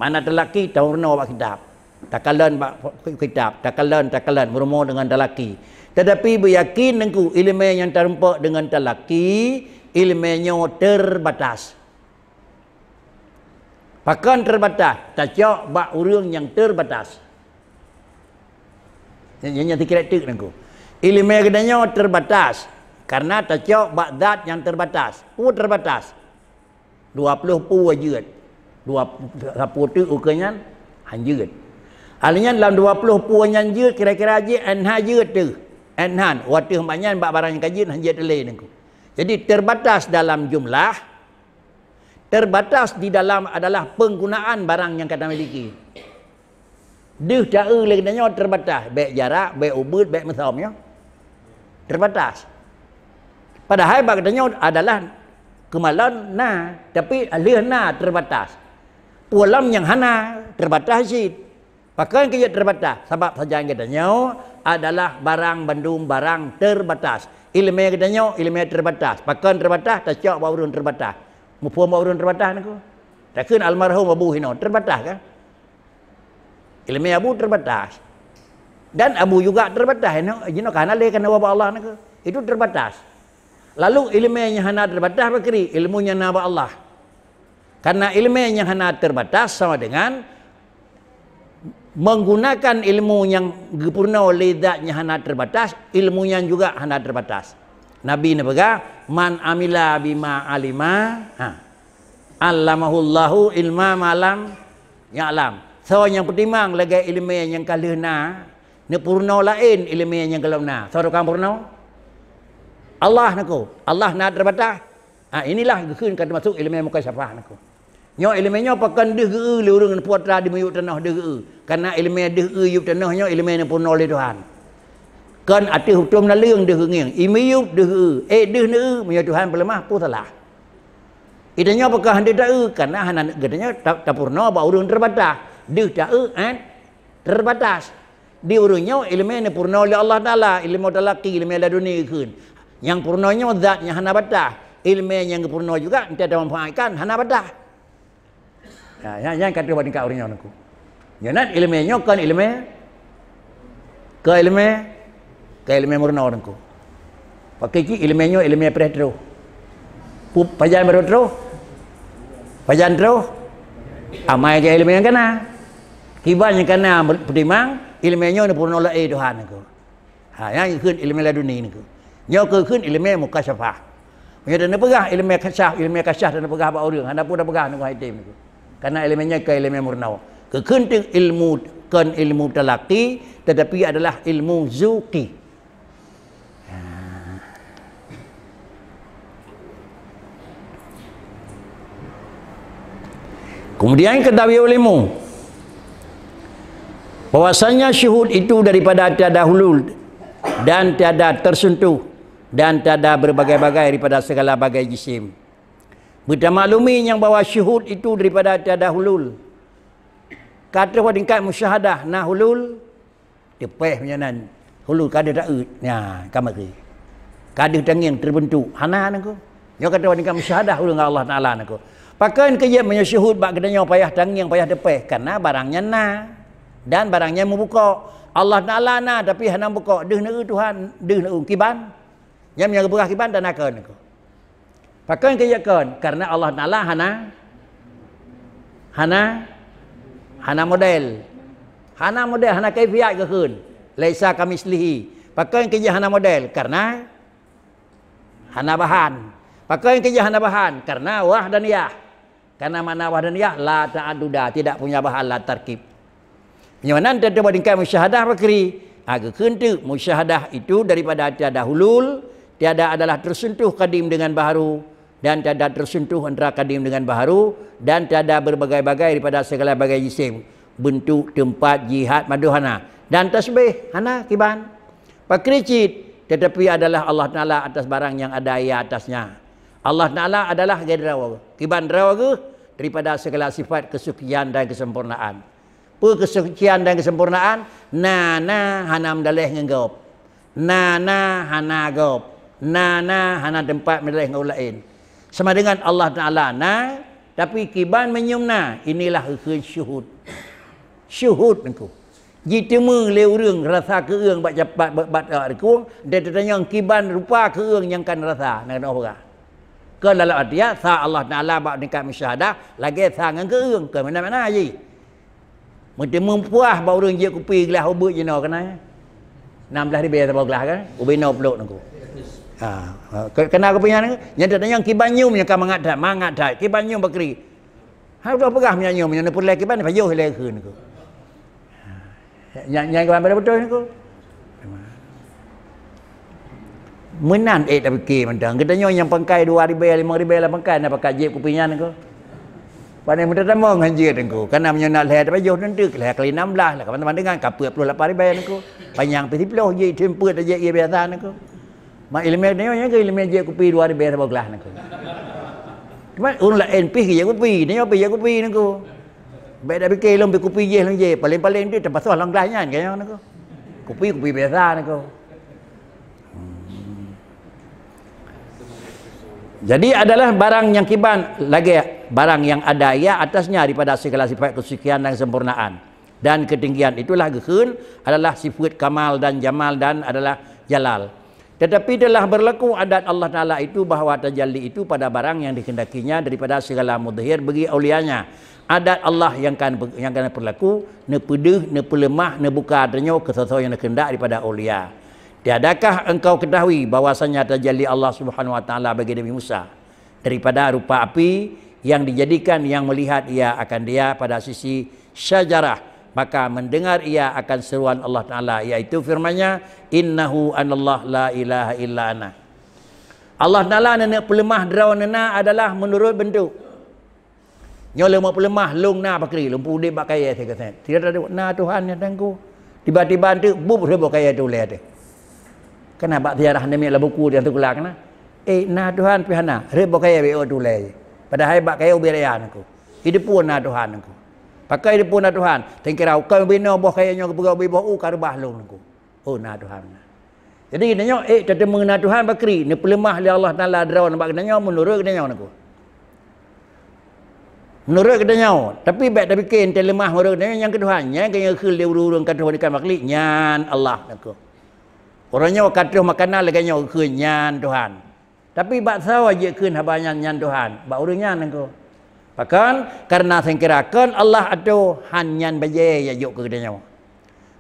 Mana talaki? Tamurno bak kitab. Takalon bak kitab, takalon, takalon, meurumpok dengan talaki. Tetapi beuyakin teungku, iéleumé nyang tarumpok dengan talaki, iéleumé nyoe terbatas. Pakon terbatas? Tacok bak ureuëng nyang terbatas. Nyan, nyan, nyan sikirek teuk teungku. Iéleumé geutanyoe terbatas, karena tacok bak zat nyang terbatas. Peue terbatas? Dua ploh peue jeuet. Dua, sapeue teuk ukeue nyan, han jeuet. Hal nyan lam dua ploh peue nyan jeuet, kira-kira jih N H jeuet teuh. N H, watée bak nyan bak barang nyang ka jeuet, han jeuet lé teungku. Jadi terbatas dalam jumlah, terbatas di dalam adalah penggunaan barang nyang ka tamiliki. Deuh taeu lé geutanyoe terbatas, bék jarak, bék ubeut, bék meusom nyoe. Terbatas. Padahai bak geutanyoe adalah keumalon na, tapi lheueh na terbatas. Peue lom nyang hana terbatas cit. Pakon keu jeuet terbatas? Sabab sajan geutanyoe adalah barang bandum barang terbatas. Iéleumé geutanyoe iéleumé terbatas. Pakon terbatas? Tacok bak ureuëng terbatas. Muphom bak ureuëng terbatas neukheun. Takheun almarhum Abu Hino terbatas kan? Iéleumé Abu terbatas. Dan Abu juga terbatas, jinoe, jinoe ka hana lé keunoe bak Allah neukheun. Itu terbatas. Lalu iéleumé nyang hana terbatas pakri, ilmu nyang na bak Allah. Karena iéleumé nyang hana terbatas sama dengan menggunakan ilmu nyang geupeurunoe lé zat nyang hana terbatas, ilmu nyan juga hana terbatas. Nabi neupeugah, "Man amila bima alima, ha, allamahullahu ilma ma lam ya'lam." Soe nyang peutimang lagée iéleumé nyang ka lheueh na, neupeurunoe laén iéleumé nyang gohlom na. Soe tukang peurunoe? Allah neukheun. Allah na terbatas? Ha, inilah geukheun ka teumasuk iéleumé mukasyafah neukheun. Nyoe iéleumé nyoe pakon deuh geu-eu lé ureuëng ngon putra di miyueb tanoh deuh geu-eu. Karena iéleumé deuh eu yueb tanoh nyoe iéleumé neupeurunoe lé Tuhan. Kon ateueh hutôm naleueng deuh geu-eu ngieng, i miyueb deuh geu-eu, ék deuh neu-eu, meunyoe Tuhan peuleumah, peue salah? Geutanyoe pakon han deuh ta-eu, karena hana geutanyoe ta-, tapeurunoe bak ureuëng terbatas. Deuh taeu, eh, terbatas. Di ureuëng nyoe iéleumé neupeurunoe lé Allah Taala, iéleumé talaki, iéleumé laduni kheun. Nyang peurunoe nyoe zat nyang hana batas, iéleumé nyang geupeurunoe juga entah tamanfaatkan hana batas. Ya, ya, nyang ka troh bak tingkat ureuëng nyoe nangku. Nyoe nan iéleumé nyoe kon iéleumé, kon iéleumé, kon iéleumé meurunoe nangku. Pakai cit iéleumé nyoe iéleumé preh troh. Pu-, pajan barô troh? Pajan troh? Amai ke iéleumé nyang kana. Kiban nyang kana peutimang iéleumé nyoe neupeurunoe lé Tuhan nangku. Ha, nyang kheun iéleumé laduni nangku. Nyoe kheun iéleumé mukasyafah. Meunyoe tapeugah iéleumé kasyaf, iéleumé kasyaf tapeugah bak ureuëng, hana peue tapeugah nangku hai tem nangku. Karena iéleumé nyan kon iéleumé meurunoe. Kheun teuk ilmu, kon ilmu talaki, tetapi adalah ilmu zuki. Ha. Kemudian ketahui olehmu bahwasanya syuhud itu daripada tiada hulul dan tiada tersentuh dan tiada berbagai-bagai daripada segala bagai jisim. Beutamaklumi nyang bahwa syuhud itu daripada tiada hulul. Ka troh bak tingkat musyahadah na hulul, teupeh meunyoe nan hulul ka deuh taeu. Nya, ka meukeue. Ka deuh tangieng terbentuk. Hana nangku. Nyoe ka troh bak tingkat musyahadah hulul ngon Allah Taala nangku. Pakon keu jeuet meunyoe syuhud bak geutanyoe payah tangieng, payah teupeh? Karena barang nyan na. Dan barang nyan meubukok. Allah Taala na, tapi hana meubukok. Deuh neu Tuhan, deuh neu kiban. Nyan meunyoe geupeugah kiban, tanda kon nangku. Pakon keu jeuet kon? Karena Allah Taala hana, hana, hana model. Hana model, hana kaifiat geukheun. Laisa kamitslihi. Pakon keu jeuet hana model? Karena hana bahan. Pakon keu jeuet hana bahan? Karena wahdaniyah. Karena makna wahdaniyah la ta'adduda, tidak punya bahan, la tarkib. Meunyoe nan teuntèe bak tingkat musyahadah pakri, ha, geukheun teuk musyahadah itu daripada tiada hulul, tiada adalah tersentuh kadim dengan baharu, dan tiada tersentuh antara kadim dengan baharu, dan tiada berbagai-bagai daripada segala bagai jisim, bentuk, tempat, jihat, madoh hana, dan tasbih hana kiban. Pakri cit, tetapi adalah Allah Taala atas barang yang ada ia atasnya. Allah Taala adalah lagèe droe, kiban droe geuh daripada segala sifat kesucian dan kesempurnaan. Peue kesucian dan kesempurnaan? Na, na hana meudaleh ngon gob. Na, na hana gob. Na, na hana teumpat meudaleh ngon ureueng laén. Sama dengan Allah Taala na, tapi kiban meunyoe na, inilah geukheun syuhud. Syuhud nangku. Jiteumé lé ureueng rasa keueung bak japat, bak, bak, bak rukung, dan teutanyong kiban rupa keueung nyang kan rasa, na keunoe peugah. Kon dalam artian sa Allah Taala bak tingkat musyahadah lagèe sa ngon keueung, kon meunan makna jih. Meuteumé puah bak ureueng jép kupi glah ubeut jinoe keunan. Nam blah ribèe saboh glah kan? Ubé noe plôk nangku. Ha, ha, ke-, keunan kupi nyan, nyan teutanyong kiban nyoe nyang ka mangat that, mangat that, kiban nyoe bakri. Ha, udah peugah meunyoe nyoe, meunyoe neupeureulèe kiban, pajoh ilèe kheun nangku. Ha, nyan, nyan kiban pada beutôi nangku. Meunan ék tapike mantong. Geutanyoe nyang pangkai dua ribèe, limong ribèe lam pangkai, na pakat jép kupi nyan nangku. Pane meutatamong hanjeuet nangku. Kana meunyoe na lhèe tapajoh teunteuk, lhèe kali nam blah, lah kapan teuma deungon ka peuet ploh lapan ribèe nangku. Panyang pih siploh jép, teumpeue tajép ié biasa nangku. Mak ileumèe nyoe nyang keu ileumèe jép kupi dua ribèe saboh glah nangku. Cuma ureueng laén pih jép kupi, nyoe pih jép kupi nangku. Bèk tapike lôn pih kupi jih lôn jép, paléng-paléng tu tapasoh lam glah nyan, ka nyoe nangku. Kupi, kupi biasa nangku. Hmm. Jadi adalah barang nyang kiban lagèe barang yang ada ia atasnya daripada segala sifat kesucian dan kesempurnaan. Dan ketinggian itulah geukheun adalah sifat kamal dan jamal dan adalah jalal. Tetapi telah berlaku adat Allah Taala itu bahwa tajalli itu pada barang yang dikehendakinya daripada segala mudhir bagi aulianya. Adat Allah yang kan, yang kan berlaku, neupeudeuh, neupeuleumah, neubuka tanyoe keu soe-soe nyang neukehendak daripada aulia. Tiadakah engkau ketahui bahwasanya tajalli Allah Subhanahu wa Taala bagi Nabi Musa daripada rupa api yang dijadikan yang melihat ia akan dia pada sisi syajarah, maka mendengar ia akan seruan Allah Taala, yaitu firman-Nya, "Innahu anallah la ilaha illa ana." Allah Taala neuneuk peuleumah droe neunan adalah meunurot beuntuk. Nyoe lôn peuleumah, lôn na pakri, lôn peuudép bak kayèe sigoe sét. Tidak ada na Tuhan nyang teungku. Tiba-tiba teuk bup rhot bak kayèe teuh ulèe teuh. Kana bak sejarah namiet lam buku nyang sikula kana. Eh, na Tuhan pih hana, rhot bak kayèe bak teuh ulèe. Padahai bak kayèe ubé raya nangku. Di depan na Tuhan nangku. Pakon dipeue na Tuhan? Sangkira ukeue binoe boh kayèe nyoe geupeugah ubé boh u ka reubah lôn Teungku. Oh, na Tuhan. Jadi geutanyoe ék tateumé na Tuhan pakri, neupeuleumah lé Allah Taala droe nibak geutanyoe meunurot geutanyoe Teungku. Meunurot geutanyoe, tapi bèk tapike teuleumah meunurot geutanyoe nyang keu Tuhan, nyang keu nyang kheun lé ureueng-ureueng ka troh nibak makhluk nyan Allah Teungku. Uroe nyoe ka troh makanan lagèe nyoe kheun nyan Tuhan. Tapi bak soe jikheun haba nyan, nyan Tuhan? Bak ureueng nyan Teungku. Pakon? Kareuna sangkira kon Allah atô han nyan bajèe jak jok keu geutanyoe.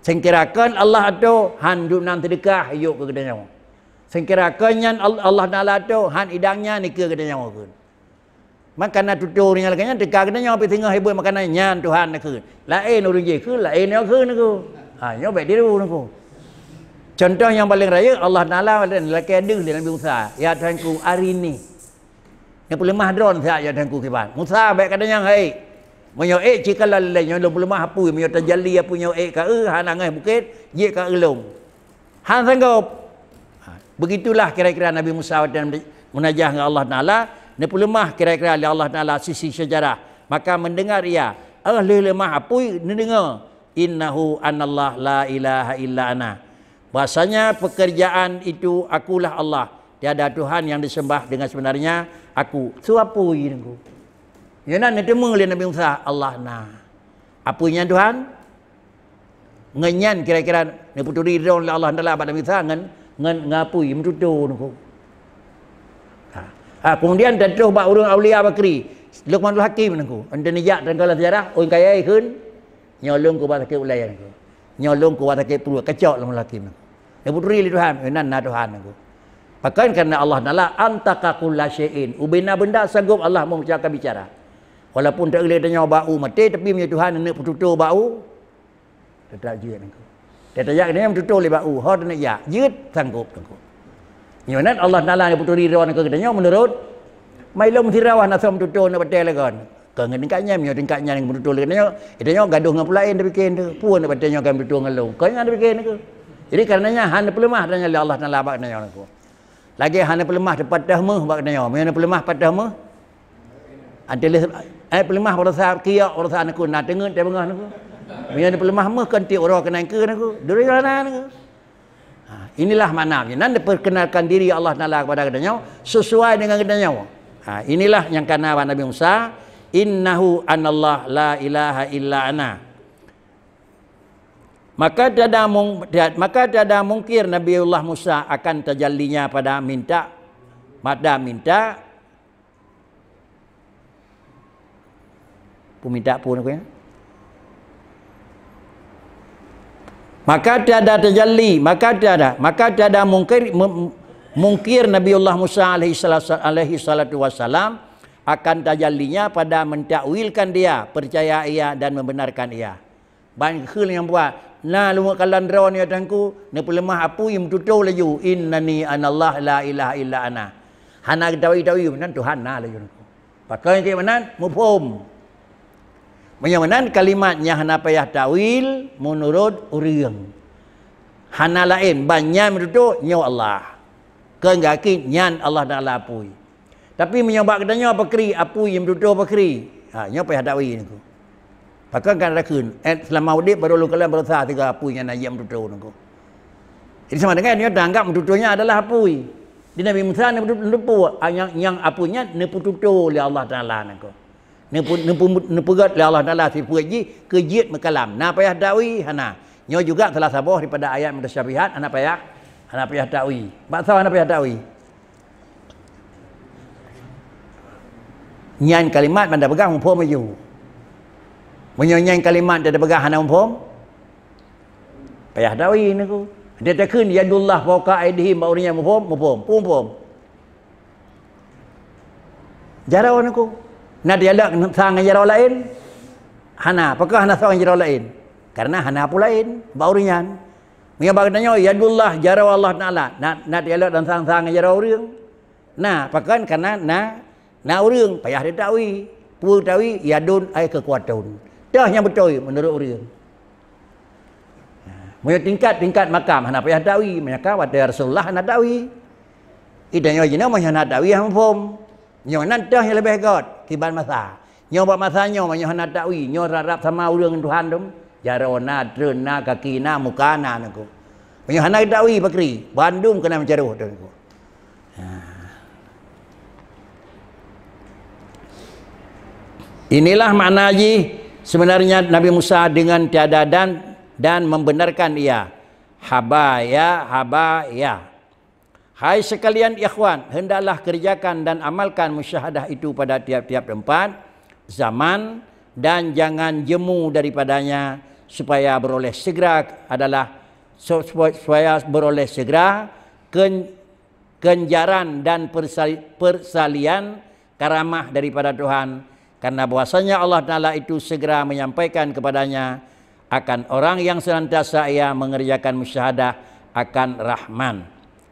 Sangkira kon Allah atô han dum nan seudeukah jok keu geutanyoe. Sangkira kon nyan Al-, Allah Taala atô han idang nyan ikeu geutanyoe kheun. Maka na tutoe ureueng nyan lagèe nyan teuka geutanyoe pih singoh ibeuet makanan nyan Tuhan kheun. Laén ureueng jih kheun, laén nyoe kheun Teungku. Ha, nyoe bèk tiru Teungku. Contoh nyang paleng rayeuk, Allah Taala lakèe deuh lé Nabi Musa, "Ya Tuhanku, arini." Neupeuleumah droeneuh siat, "Ya Tuhanku, kiban." Musa bèk katanyong, "Hai, meunyoe ék cit kalon lé nyoe lôn peuleumah apui, meunyoe tajali apui nyoe ék ka eu hana ngeh bukét, jeuet ka eu lôn." Han sanggob. Ha, begitulah kira-kira Nabi Musa watèe munajah ngon Allah Taala, neupeuleumah kira-kira lé Allah Taala sisi seujarah. Maka mendengar ia, oh lheueh leumah apui neudeungoe, "Innahu anallah la ilaha illa ana." Bahasanya pekerjaan itu akulah Allah, tiada Tuhan yang disembah dengan sebenarnya, aku. Su apui Teungku. Nyan na neuteumé lé Nabi Musa, Allah na. Apui nyan Tuhan? Ngon nyan kira-kira neupeuturi droe lé Allah Taala bak Nabi Musa ngon, ngon, ngon apui meututoe Teungku. Ha. Ha, kemudian tatroh bak ureueng aulia pakri, Luqmanul Hakim Teungku. Ente neujak tangka lam sejarah, ureueng kaya kheun, "Nyoe lôn kuba sakét ulèe Teungku. Nyoe lôn kuba sakét pruet, keucok lôn laki nyoe." Neupeuturi lé Tuhan, "Meunan na Tuhan Teungku." Pakon kareuna Allah Taala antaka kulla syai'in. Ubena beunda sanggob Allah meumeucahkan bicara. Walaupun taeu lé tanyoe bak u maté, tapi meunyoe Tuhan neuk peututoe bak u, teutap jeuet Teungku. Teutap jak tanyoe meututoe lé bak u, ho taneuk jak, jeuet sanggob Teungku. Nyoe nan Allah Taala neupeuturi droe keu geutanyoe meunurot, mai lom sirawa na som tutoe neuk batèe lagon. Kon ngon tingkat nyan, meunyoe tingkat nyan meututoe lé geutanyoe, geutanyoe gadoh ngon peulaén tapike teuh. Peue neuk batèe nyoe ka meututoe ngon lôn. Kon nyan tapike Teungku. Jadi kareuna nyan hana peuleumah tanyoe lé Allah Taala bak geutanyoe Teungku. Lagèe hana peuleumah teupatah méuh bak geutanyoe. Meunyoe na peuleumah patah méuh, ante lé, eh, peuleumah baroesa kiyok, baroesa Teungku, na teungeut teubeungoh Teungku. Meunyoe na peuleumah méuh kon tiep uroe keunan keu Teungku. Duri hana Teungku. Ha, inilah makna. Nyan diperkenalkan diri Allah Taala kepada geutanyoe sesuai dengan geutanyoe. Ha, inilah nyang kana bak Nabi Musa, "Innahu anallah la ilaha illa ana." Maka tiada mung-, tia-, maka tiada mungkir Nabiullah Musa akan tajallinya pada minta, pada minta Peuminta pun aku, ya. Maka tiada tajalli, maka tiada, maka tiada mungkir, mu-, mungkir Nabiullah Musa alaihi salatu, alaihi salatu wassalam akan tajallinya pada mentakwilkan dia, percaya ia dan membenarkan ia. Ban kheun nyang buat, na leumeuk kalon droe nyoe Tuhanku, neupeuleumah apui meututoe laju, "Innani anallah la ilaha illa ana." Hana geutawi-tawi meunan Tuhan na laju Tuhanku. Pakon keu meunan? Muphom. Meunyoe meunan kalimat nyang hana payah takwil meunurot ureuëng. Hana laén, ban nyan meututoe nyoe Allah. Kon gaki nyan Allah Taala apui. Tapi meunyoe bak geutanyoe pakri, apui nyang meututoe pakri, ha, nyoe payah takwil Teungku. Pakon ka takheun, eh, seulama udeb barô lôn kalon baroesa sigoe apui nyang na jeuet meututoe Teungku. Jadi sama dengan nyoe taanggap meututoe nyan adalah apui. Di Nabi Musa neupeututoe, ah, nyang, nyang apui nyan neupeututoe lé Allah Taala Teungku. Neupeu-, neupeu-, neupeugét lé Allah Taala sifeuet jih keu jeuet meukalam. Na payah takwil? Hana. Nyoe juga salah saboh daripada ayat mutasyabihat, hana payah, hana payah takwil. Bak soe hana payah takwil? Nyan kalimat ban tapeugah muphom laju. Meunyoe nyan kalimat ban tapeugah hana muphom, payah takwil Teungku. Dia takheun yadullah fauqa aidihim bak ureuëng nyan muphom, muphom, peue muphom. Jaroe Teungku. Na dialek sang ngon jaroe laén? Hana. Pakon hana sang ngon jaroe laén? Karena hana apui laén bak ureuëng nyan. Meunyoe bak geutanyoe, yadullah, jaroe Allah Taala, na, na dialek dan sang-sang ngon jaroe ureuëng? Na, pakon kana na, na ureuëng, payah ditakwil. Peue takwil? Yadun ai kekuatan. Toh nyang beutôi meunurot ureuëng. Meunyoe tingkat-tingkat makam hana payah takwil, meunyoe ka watée Rasulullah hana takwil. Geutanyoe jinoe meunyoe hana takwil hana muphom. Nyoe nan toh nyang leubeh göt kiban masa. Nyoe bak masa nyoe, meunyoe hana takwil, nyoe rab-rab sama ureuëng ngon Tuhan tu. Jaroe na, treun na, kaki na, muka na, Teungku. Meunyoe hana takwil pakri, bandum keunan meucaroh, Teungku. Ha. Inilah makna jih sebenarnya Nabi Musa dengan tiada dan, dan membenarkan ia. Haba ya, haba ya. Hai sekalian ikhwan, hendaklah kerjakan dan amalkan musyahadah itu pada tiap-tiap tempat, zaman, dan jangan jemu daripadanya, supaya beroleh segera adalah, su-, supaya beroleh segera ken-, kenjaran dan persa-, persalian karamah daripada Tuhan, karena bahwasanya Allah Taala itu segera menyampaikan kepadanya akan orang yang senantiasa ia mengerjakan musyahadah akan Rahman.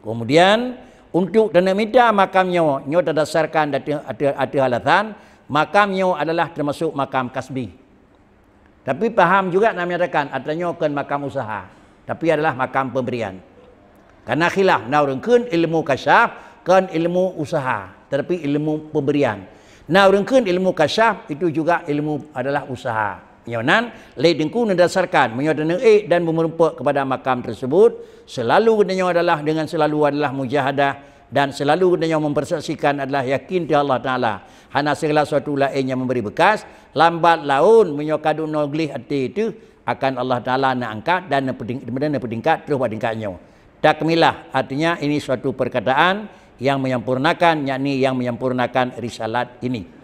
Kemudian, untuk taneuk mita makam nyoe, nyoe tadasarkan ateueh, ateueh, ateueh alasan makam nyoe adalah termasuk makam kasbi. Tapi paham juga na menyatakan, atra nyoe kon makam usaha, tapi adalah makam pemberian. Karena khilaf, na ureuëng kheun ilmu kasyaf kon ilmu usaha, tetapi ilmu pemberian. Na ureuëng kheun ilmu kasyaf itu juga ilmu adalah usaha. Nyoe nan lé Teungku neudasarkan, meunyoe taneuk ék dan meureumpok kepada makam tersebut, selalu geutanyoe adalah dengan selalu adalah mujahadah dan selalu geutanyoe mempersaksikan adalah yakin di Allah Taala. Hana segala sesuatu laén nyang memberi bekas, lambat laun meunyoe ka dunoe gleh até teuh akan Allah Taala neuangkat dan neupeuding-, neupeudingkat terus bak tingkat nyoe. Takmilah, artinya ini suatu perkataan yang menyempurnakan, yakni yang menyempurnakan risalat ini.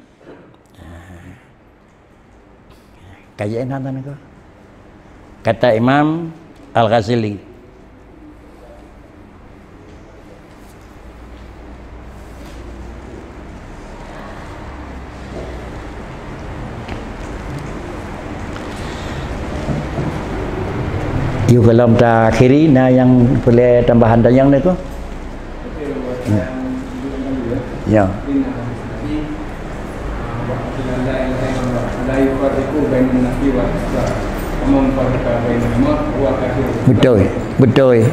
Kajak ingat tanah ko. Kata Imam Al-Ghazali. Yuk, kalau ta akhiri, na nyang peureulée tambahan tanyong ni ko? Ya. Ya. Betul, betul.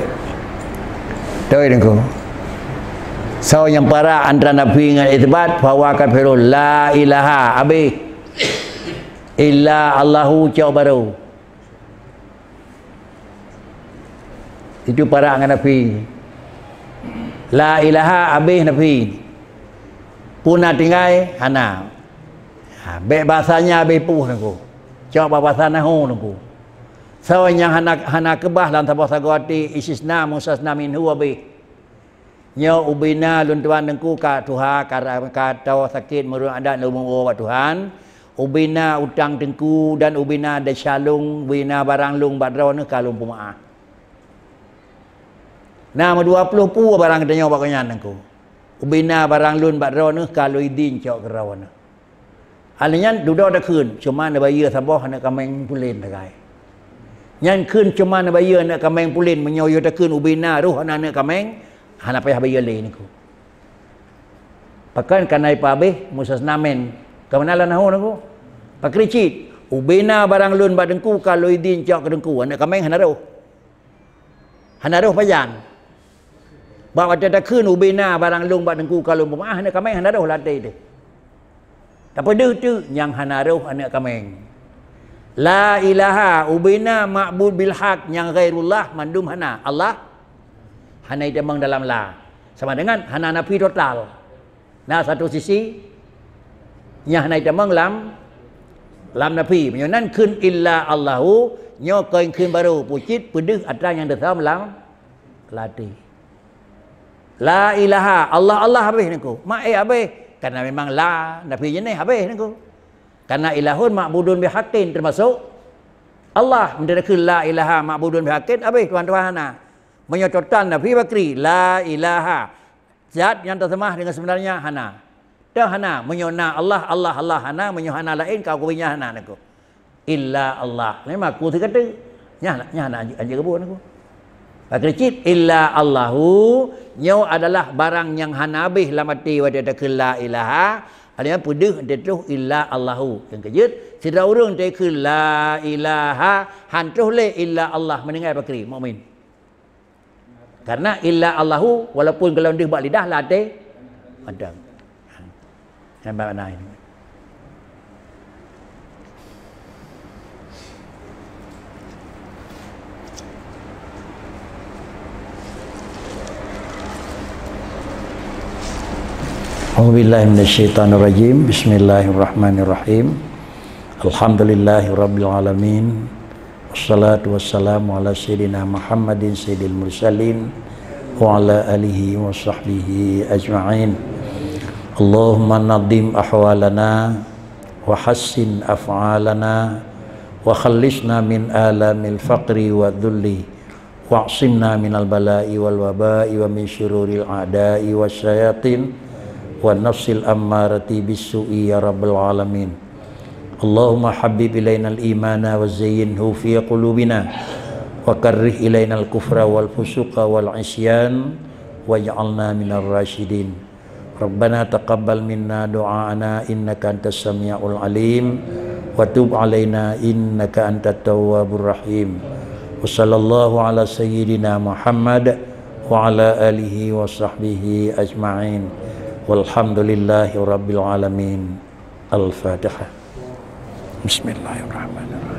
Betul, Teungku. Soe nyang parak antara nafi ngon isbat, fahuwa kafirun. La ilaha, habéh. Illa Allahu, cok barô. Itu parak ngon nafi. La ilaha, habéh nafi. Peue na tinggai? Hana. Ha, bék bahasa nyan habéh puih Teungku. Cok bak bahasa nahwu Teungku. Soe nyang hana, hana keubah lam saboh sagoe até, istisna, mustasna minhu, habéh. Nyoe ubina lôn tuan Teungku ka tuha, ka, ka toe sakét meureueng adat lôn meuwoe bak Tuhan. Ubina utang Teungku dan ubina desya lôn, ubina barang lôn bak droeneuh ka lôn peumeu'ah. Na meudua ploh peue barang geutanyoe bak gobnyan Teungku. Ubina barang lôn bak droeneuh ka lôn idin cok keu droeneuh. Alèh nyan dudoe takheun, cuma neubayeue saboh aneuk kaméng pulen sagai. Nyan kheun cuma neubayeue aneuk kaméng pulen, meunyoe yue takheun ubina roh aneuk kaméng, hana payah bayeue lé Teungku. Pakon ka na ipeuhabéh mustasna min. Ka meunan lam nahwu Teungku. Pakri cit, ubina barang lôn bak Teungku ka lôn idin cok keu Teungku, aneuk kaméng hana roh. Hana roh pajan. Bak watèe takheun ubina barang lôn bak Teungku ka lôn peumeu'ah, aneuk kaméng hana roh lam até teuh. Tapi deuh teuk nyang hana roh aneuk kaméng. La ilaha, ubina ma'bud bil haq nyang ghairullah mandum hana. Allah hana itamong dalam la. Sama dengan hana nafi total. Na satu sisi, nyan hana itamong lam, lam nafi. Meunyoe nan kheun illa Allahu, nyoe kon kheun barô, pucit peudeuh atra nyang teusam lam, lam até. La ilaha, Allah, Allah habéh Teungku. Mak eh habéh. Karena memang la, nafi jeuneh habéh Teungku. Karena ilahun ma'budun bihaqqin termasuk Allah. Meunyoe kheun la ilaha ma'budun bihaqqin, habéh Tuhan-Tuhan hana. Meunyoe total nafi pakri, la ilaha. Zat nyang teuseumah deungon seubeunarnya hana. Teuh hana, meunyoe na Allah, Allah, Allah hana, meunyoe hana laén, ka geubi nyan hana Teungku. Illa Allah. Memang aku teuka teu. Nyan, nyan hana anjeuk, anjeuk geubuet Teungku. Pakri cit, illa Allahu, nyoe adalah barang nyang hana habéh lam até watèe takheun la ilaha, alèh nyan peudeuh teutroh illa Allahu. Nyang keujeuet, sidroe ureueng takheun la ilaha, han troh lé illa Allah, meuninggai pakri, mukmin. Karena illa Allahu, walaupun golom deuh bak lidah, lam até mantong. Nyan makna nyan. A'udzubillahi minasyaitonirrajim. Bismillahirrahmanirrahim. Alhamdulillahirabbil alamin. Wassalatu wassalamu ala sayyidina Muhammadin sayyidil mursalin wa ala alihi wa sahbihi ajma'in. Allahumma nadhim ahwalana wa hassin af'alana wa khallisna min alamil faqri wa dhulli wa'simna minal bala'i wal waba'i wa min syururil a'da'i wasyayatin wa nafsil ammarati bissu'i ya rabbal alamin. Allahumma habib ilainal imana wa zayyinhu fi qulubina wa karrih ilainal kufra wal fusuqa wal isyan waj'alna minar rasyidin. Rabbana taqabbal minna du'aana innaka antas samiul alim wa tub alaina innaka antat tawwabur rahim. Wa sallallahu ala sayyidina Muhammad wa ala alihi wa sahbihi ajma'in. Walhamdulillahi rabbil alamin. Al-Fatihah. Bismillahirrahmanirrahim.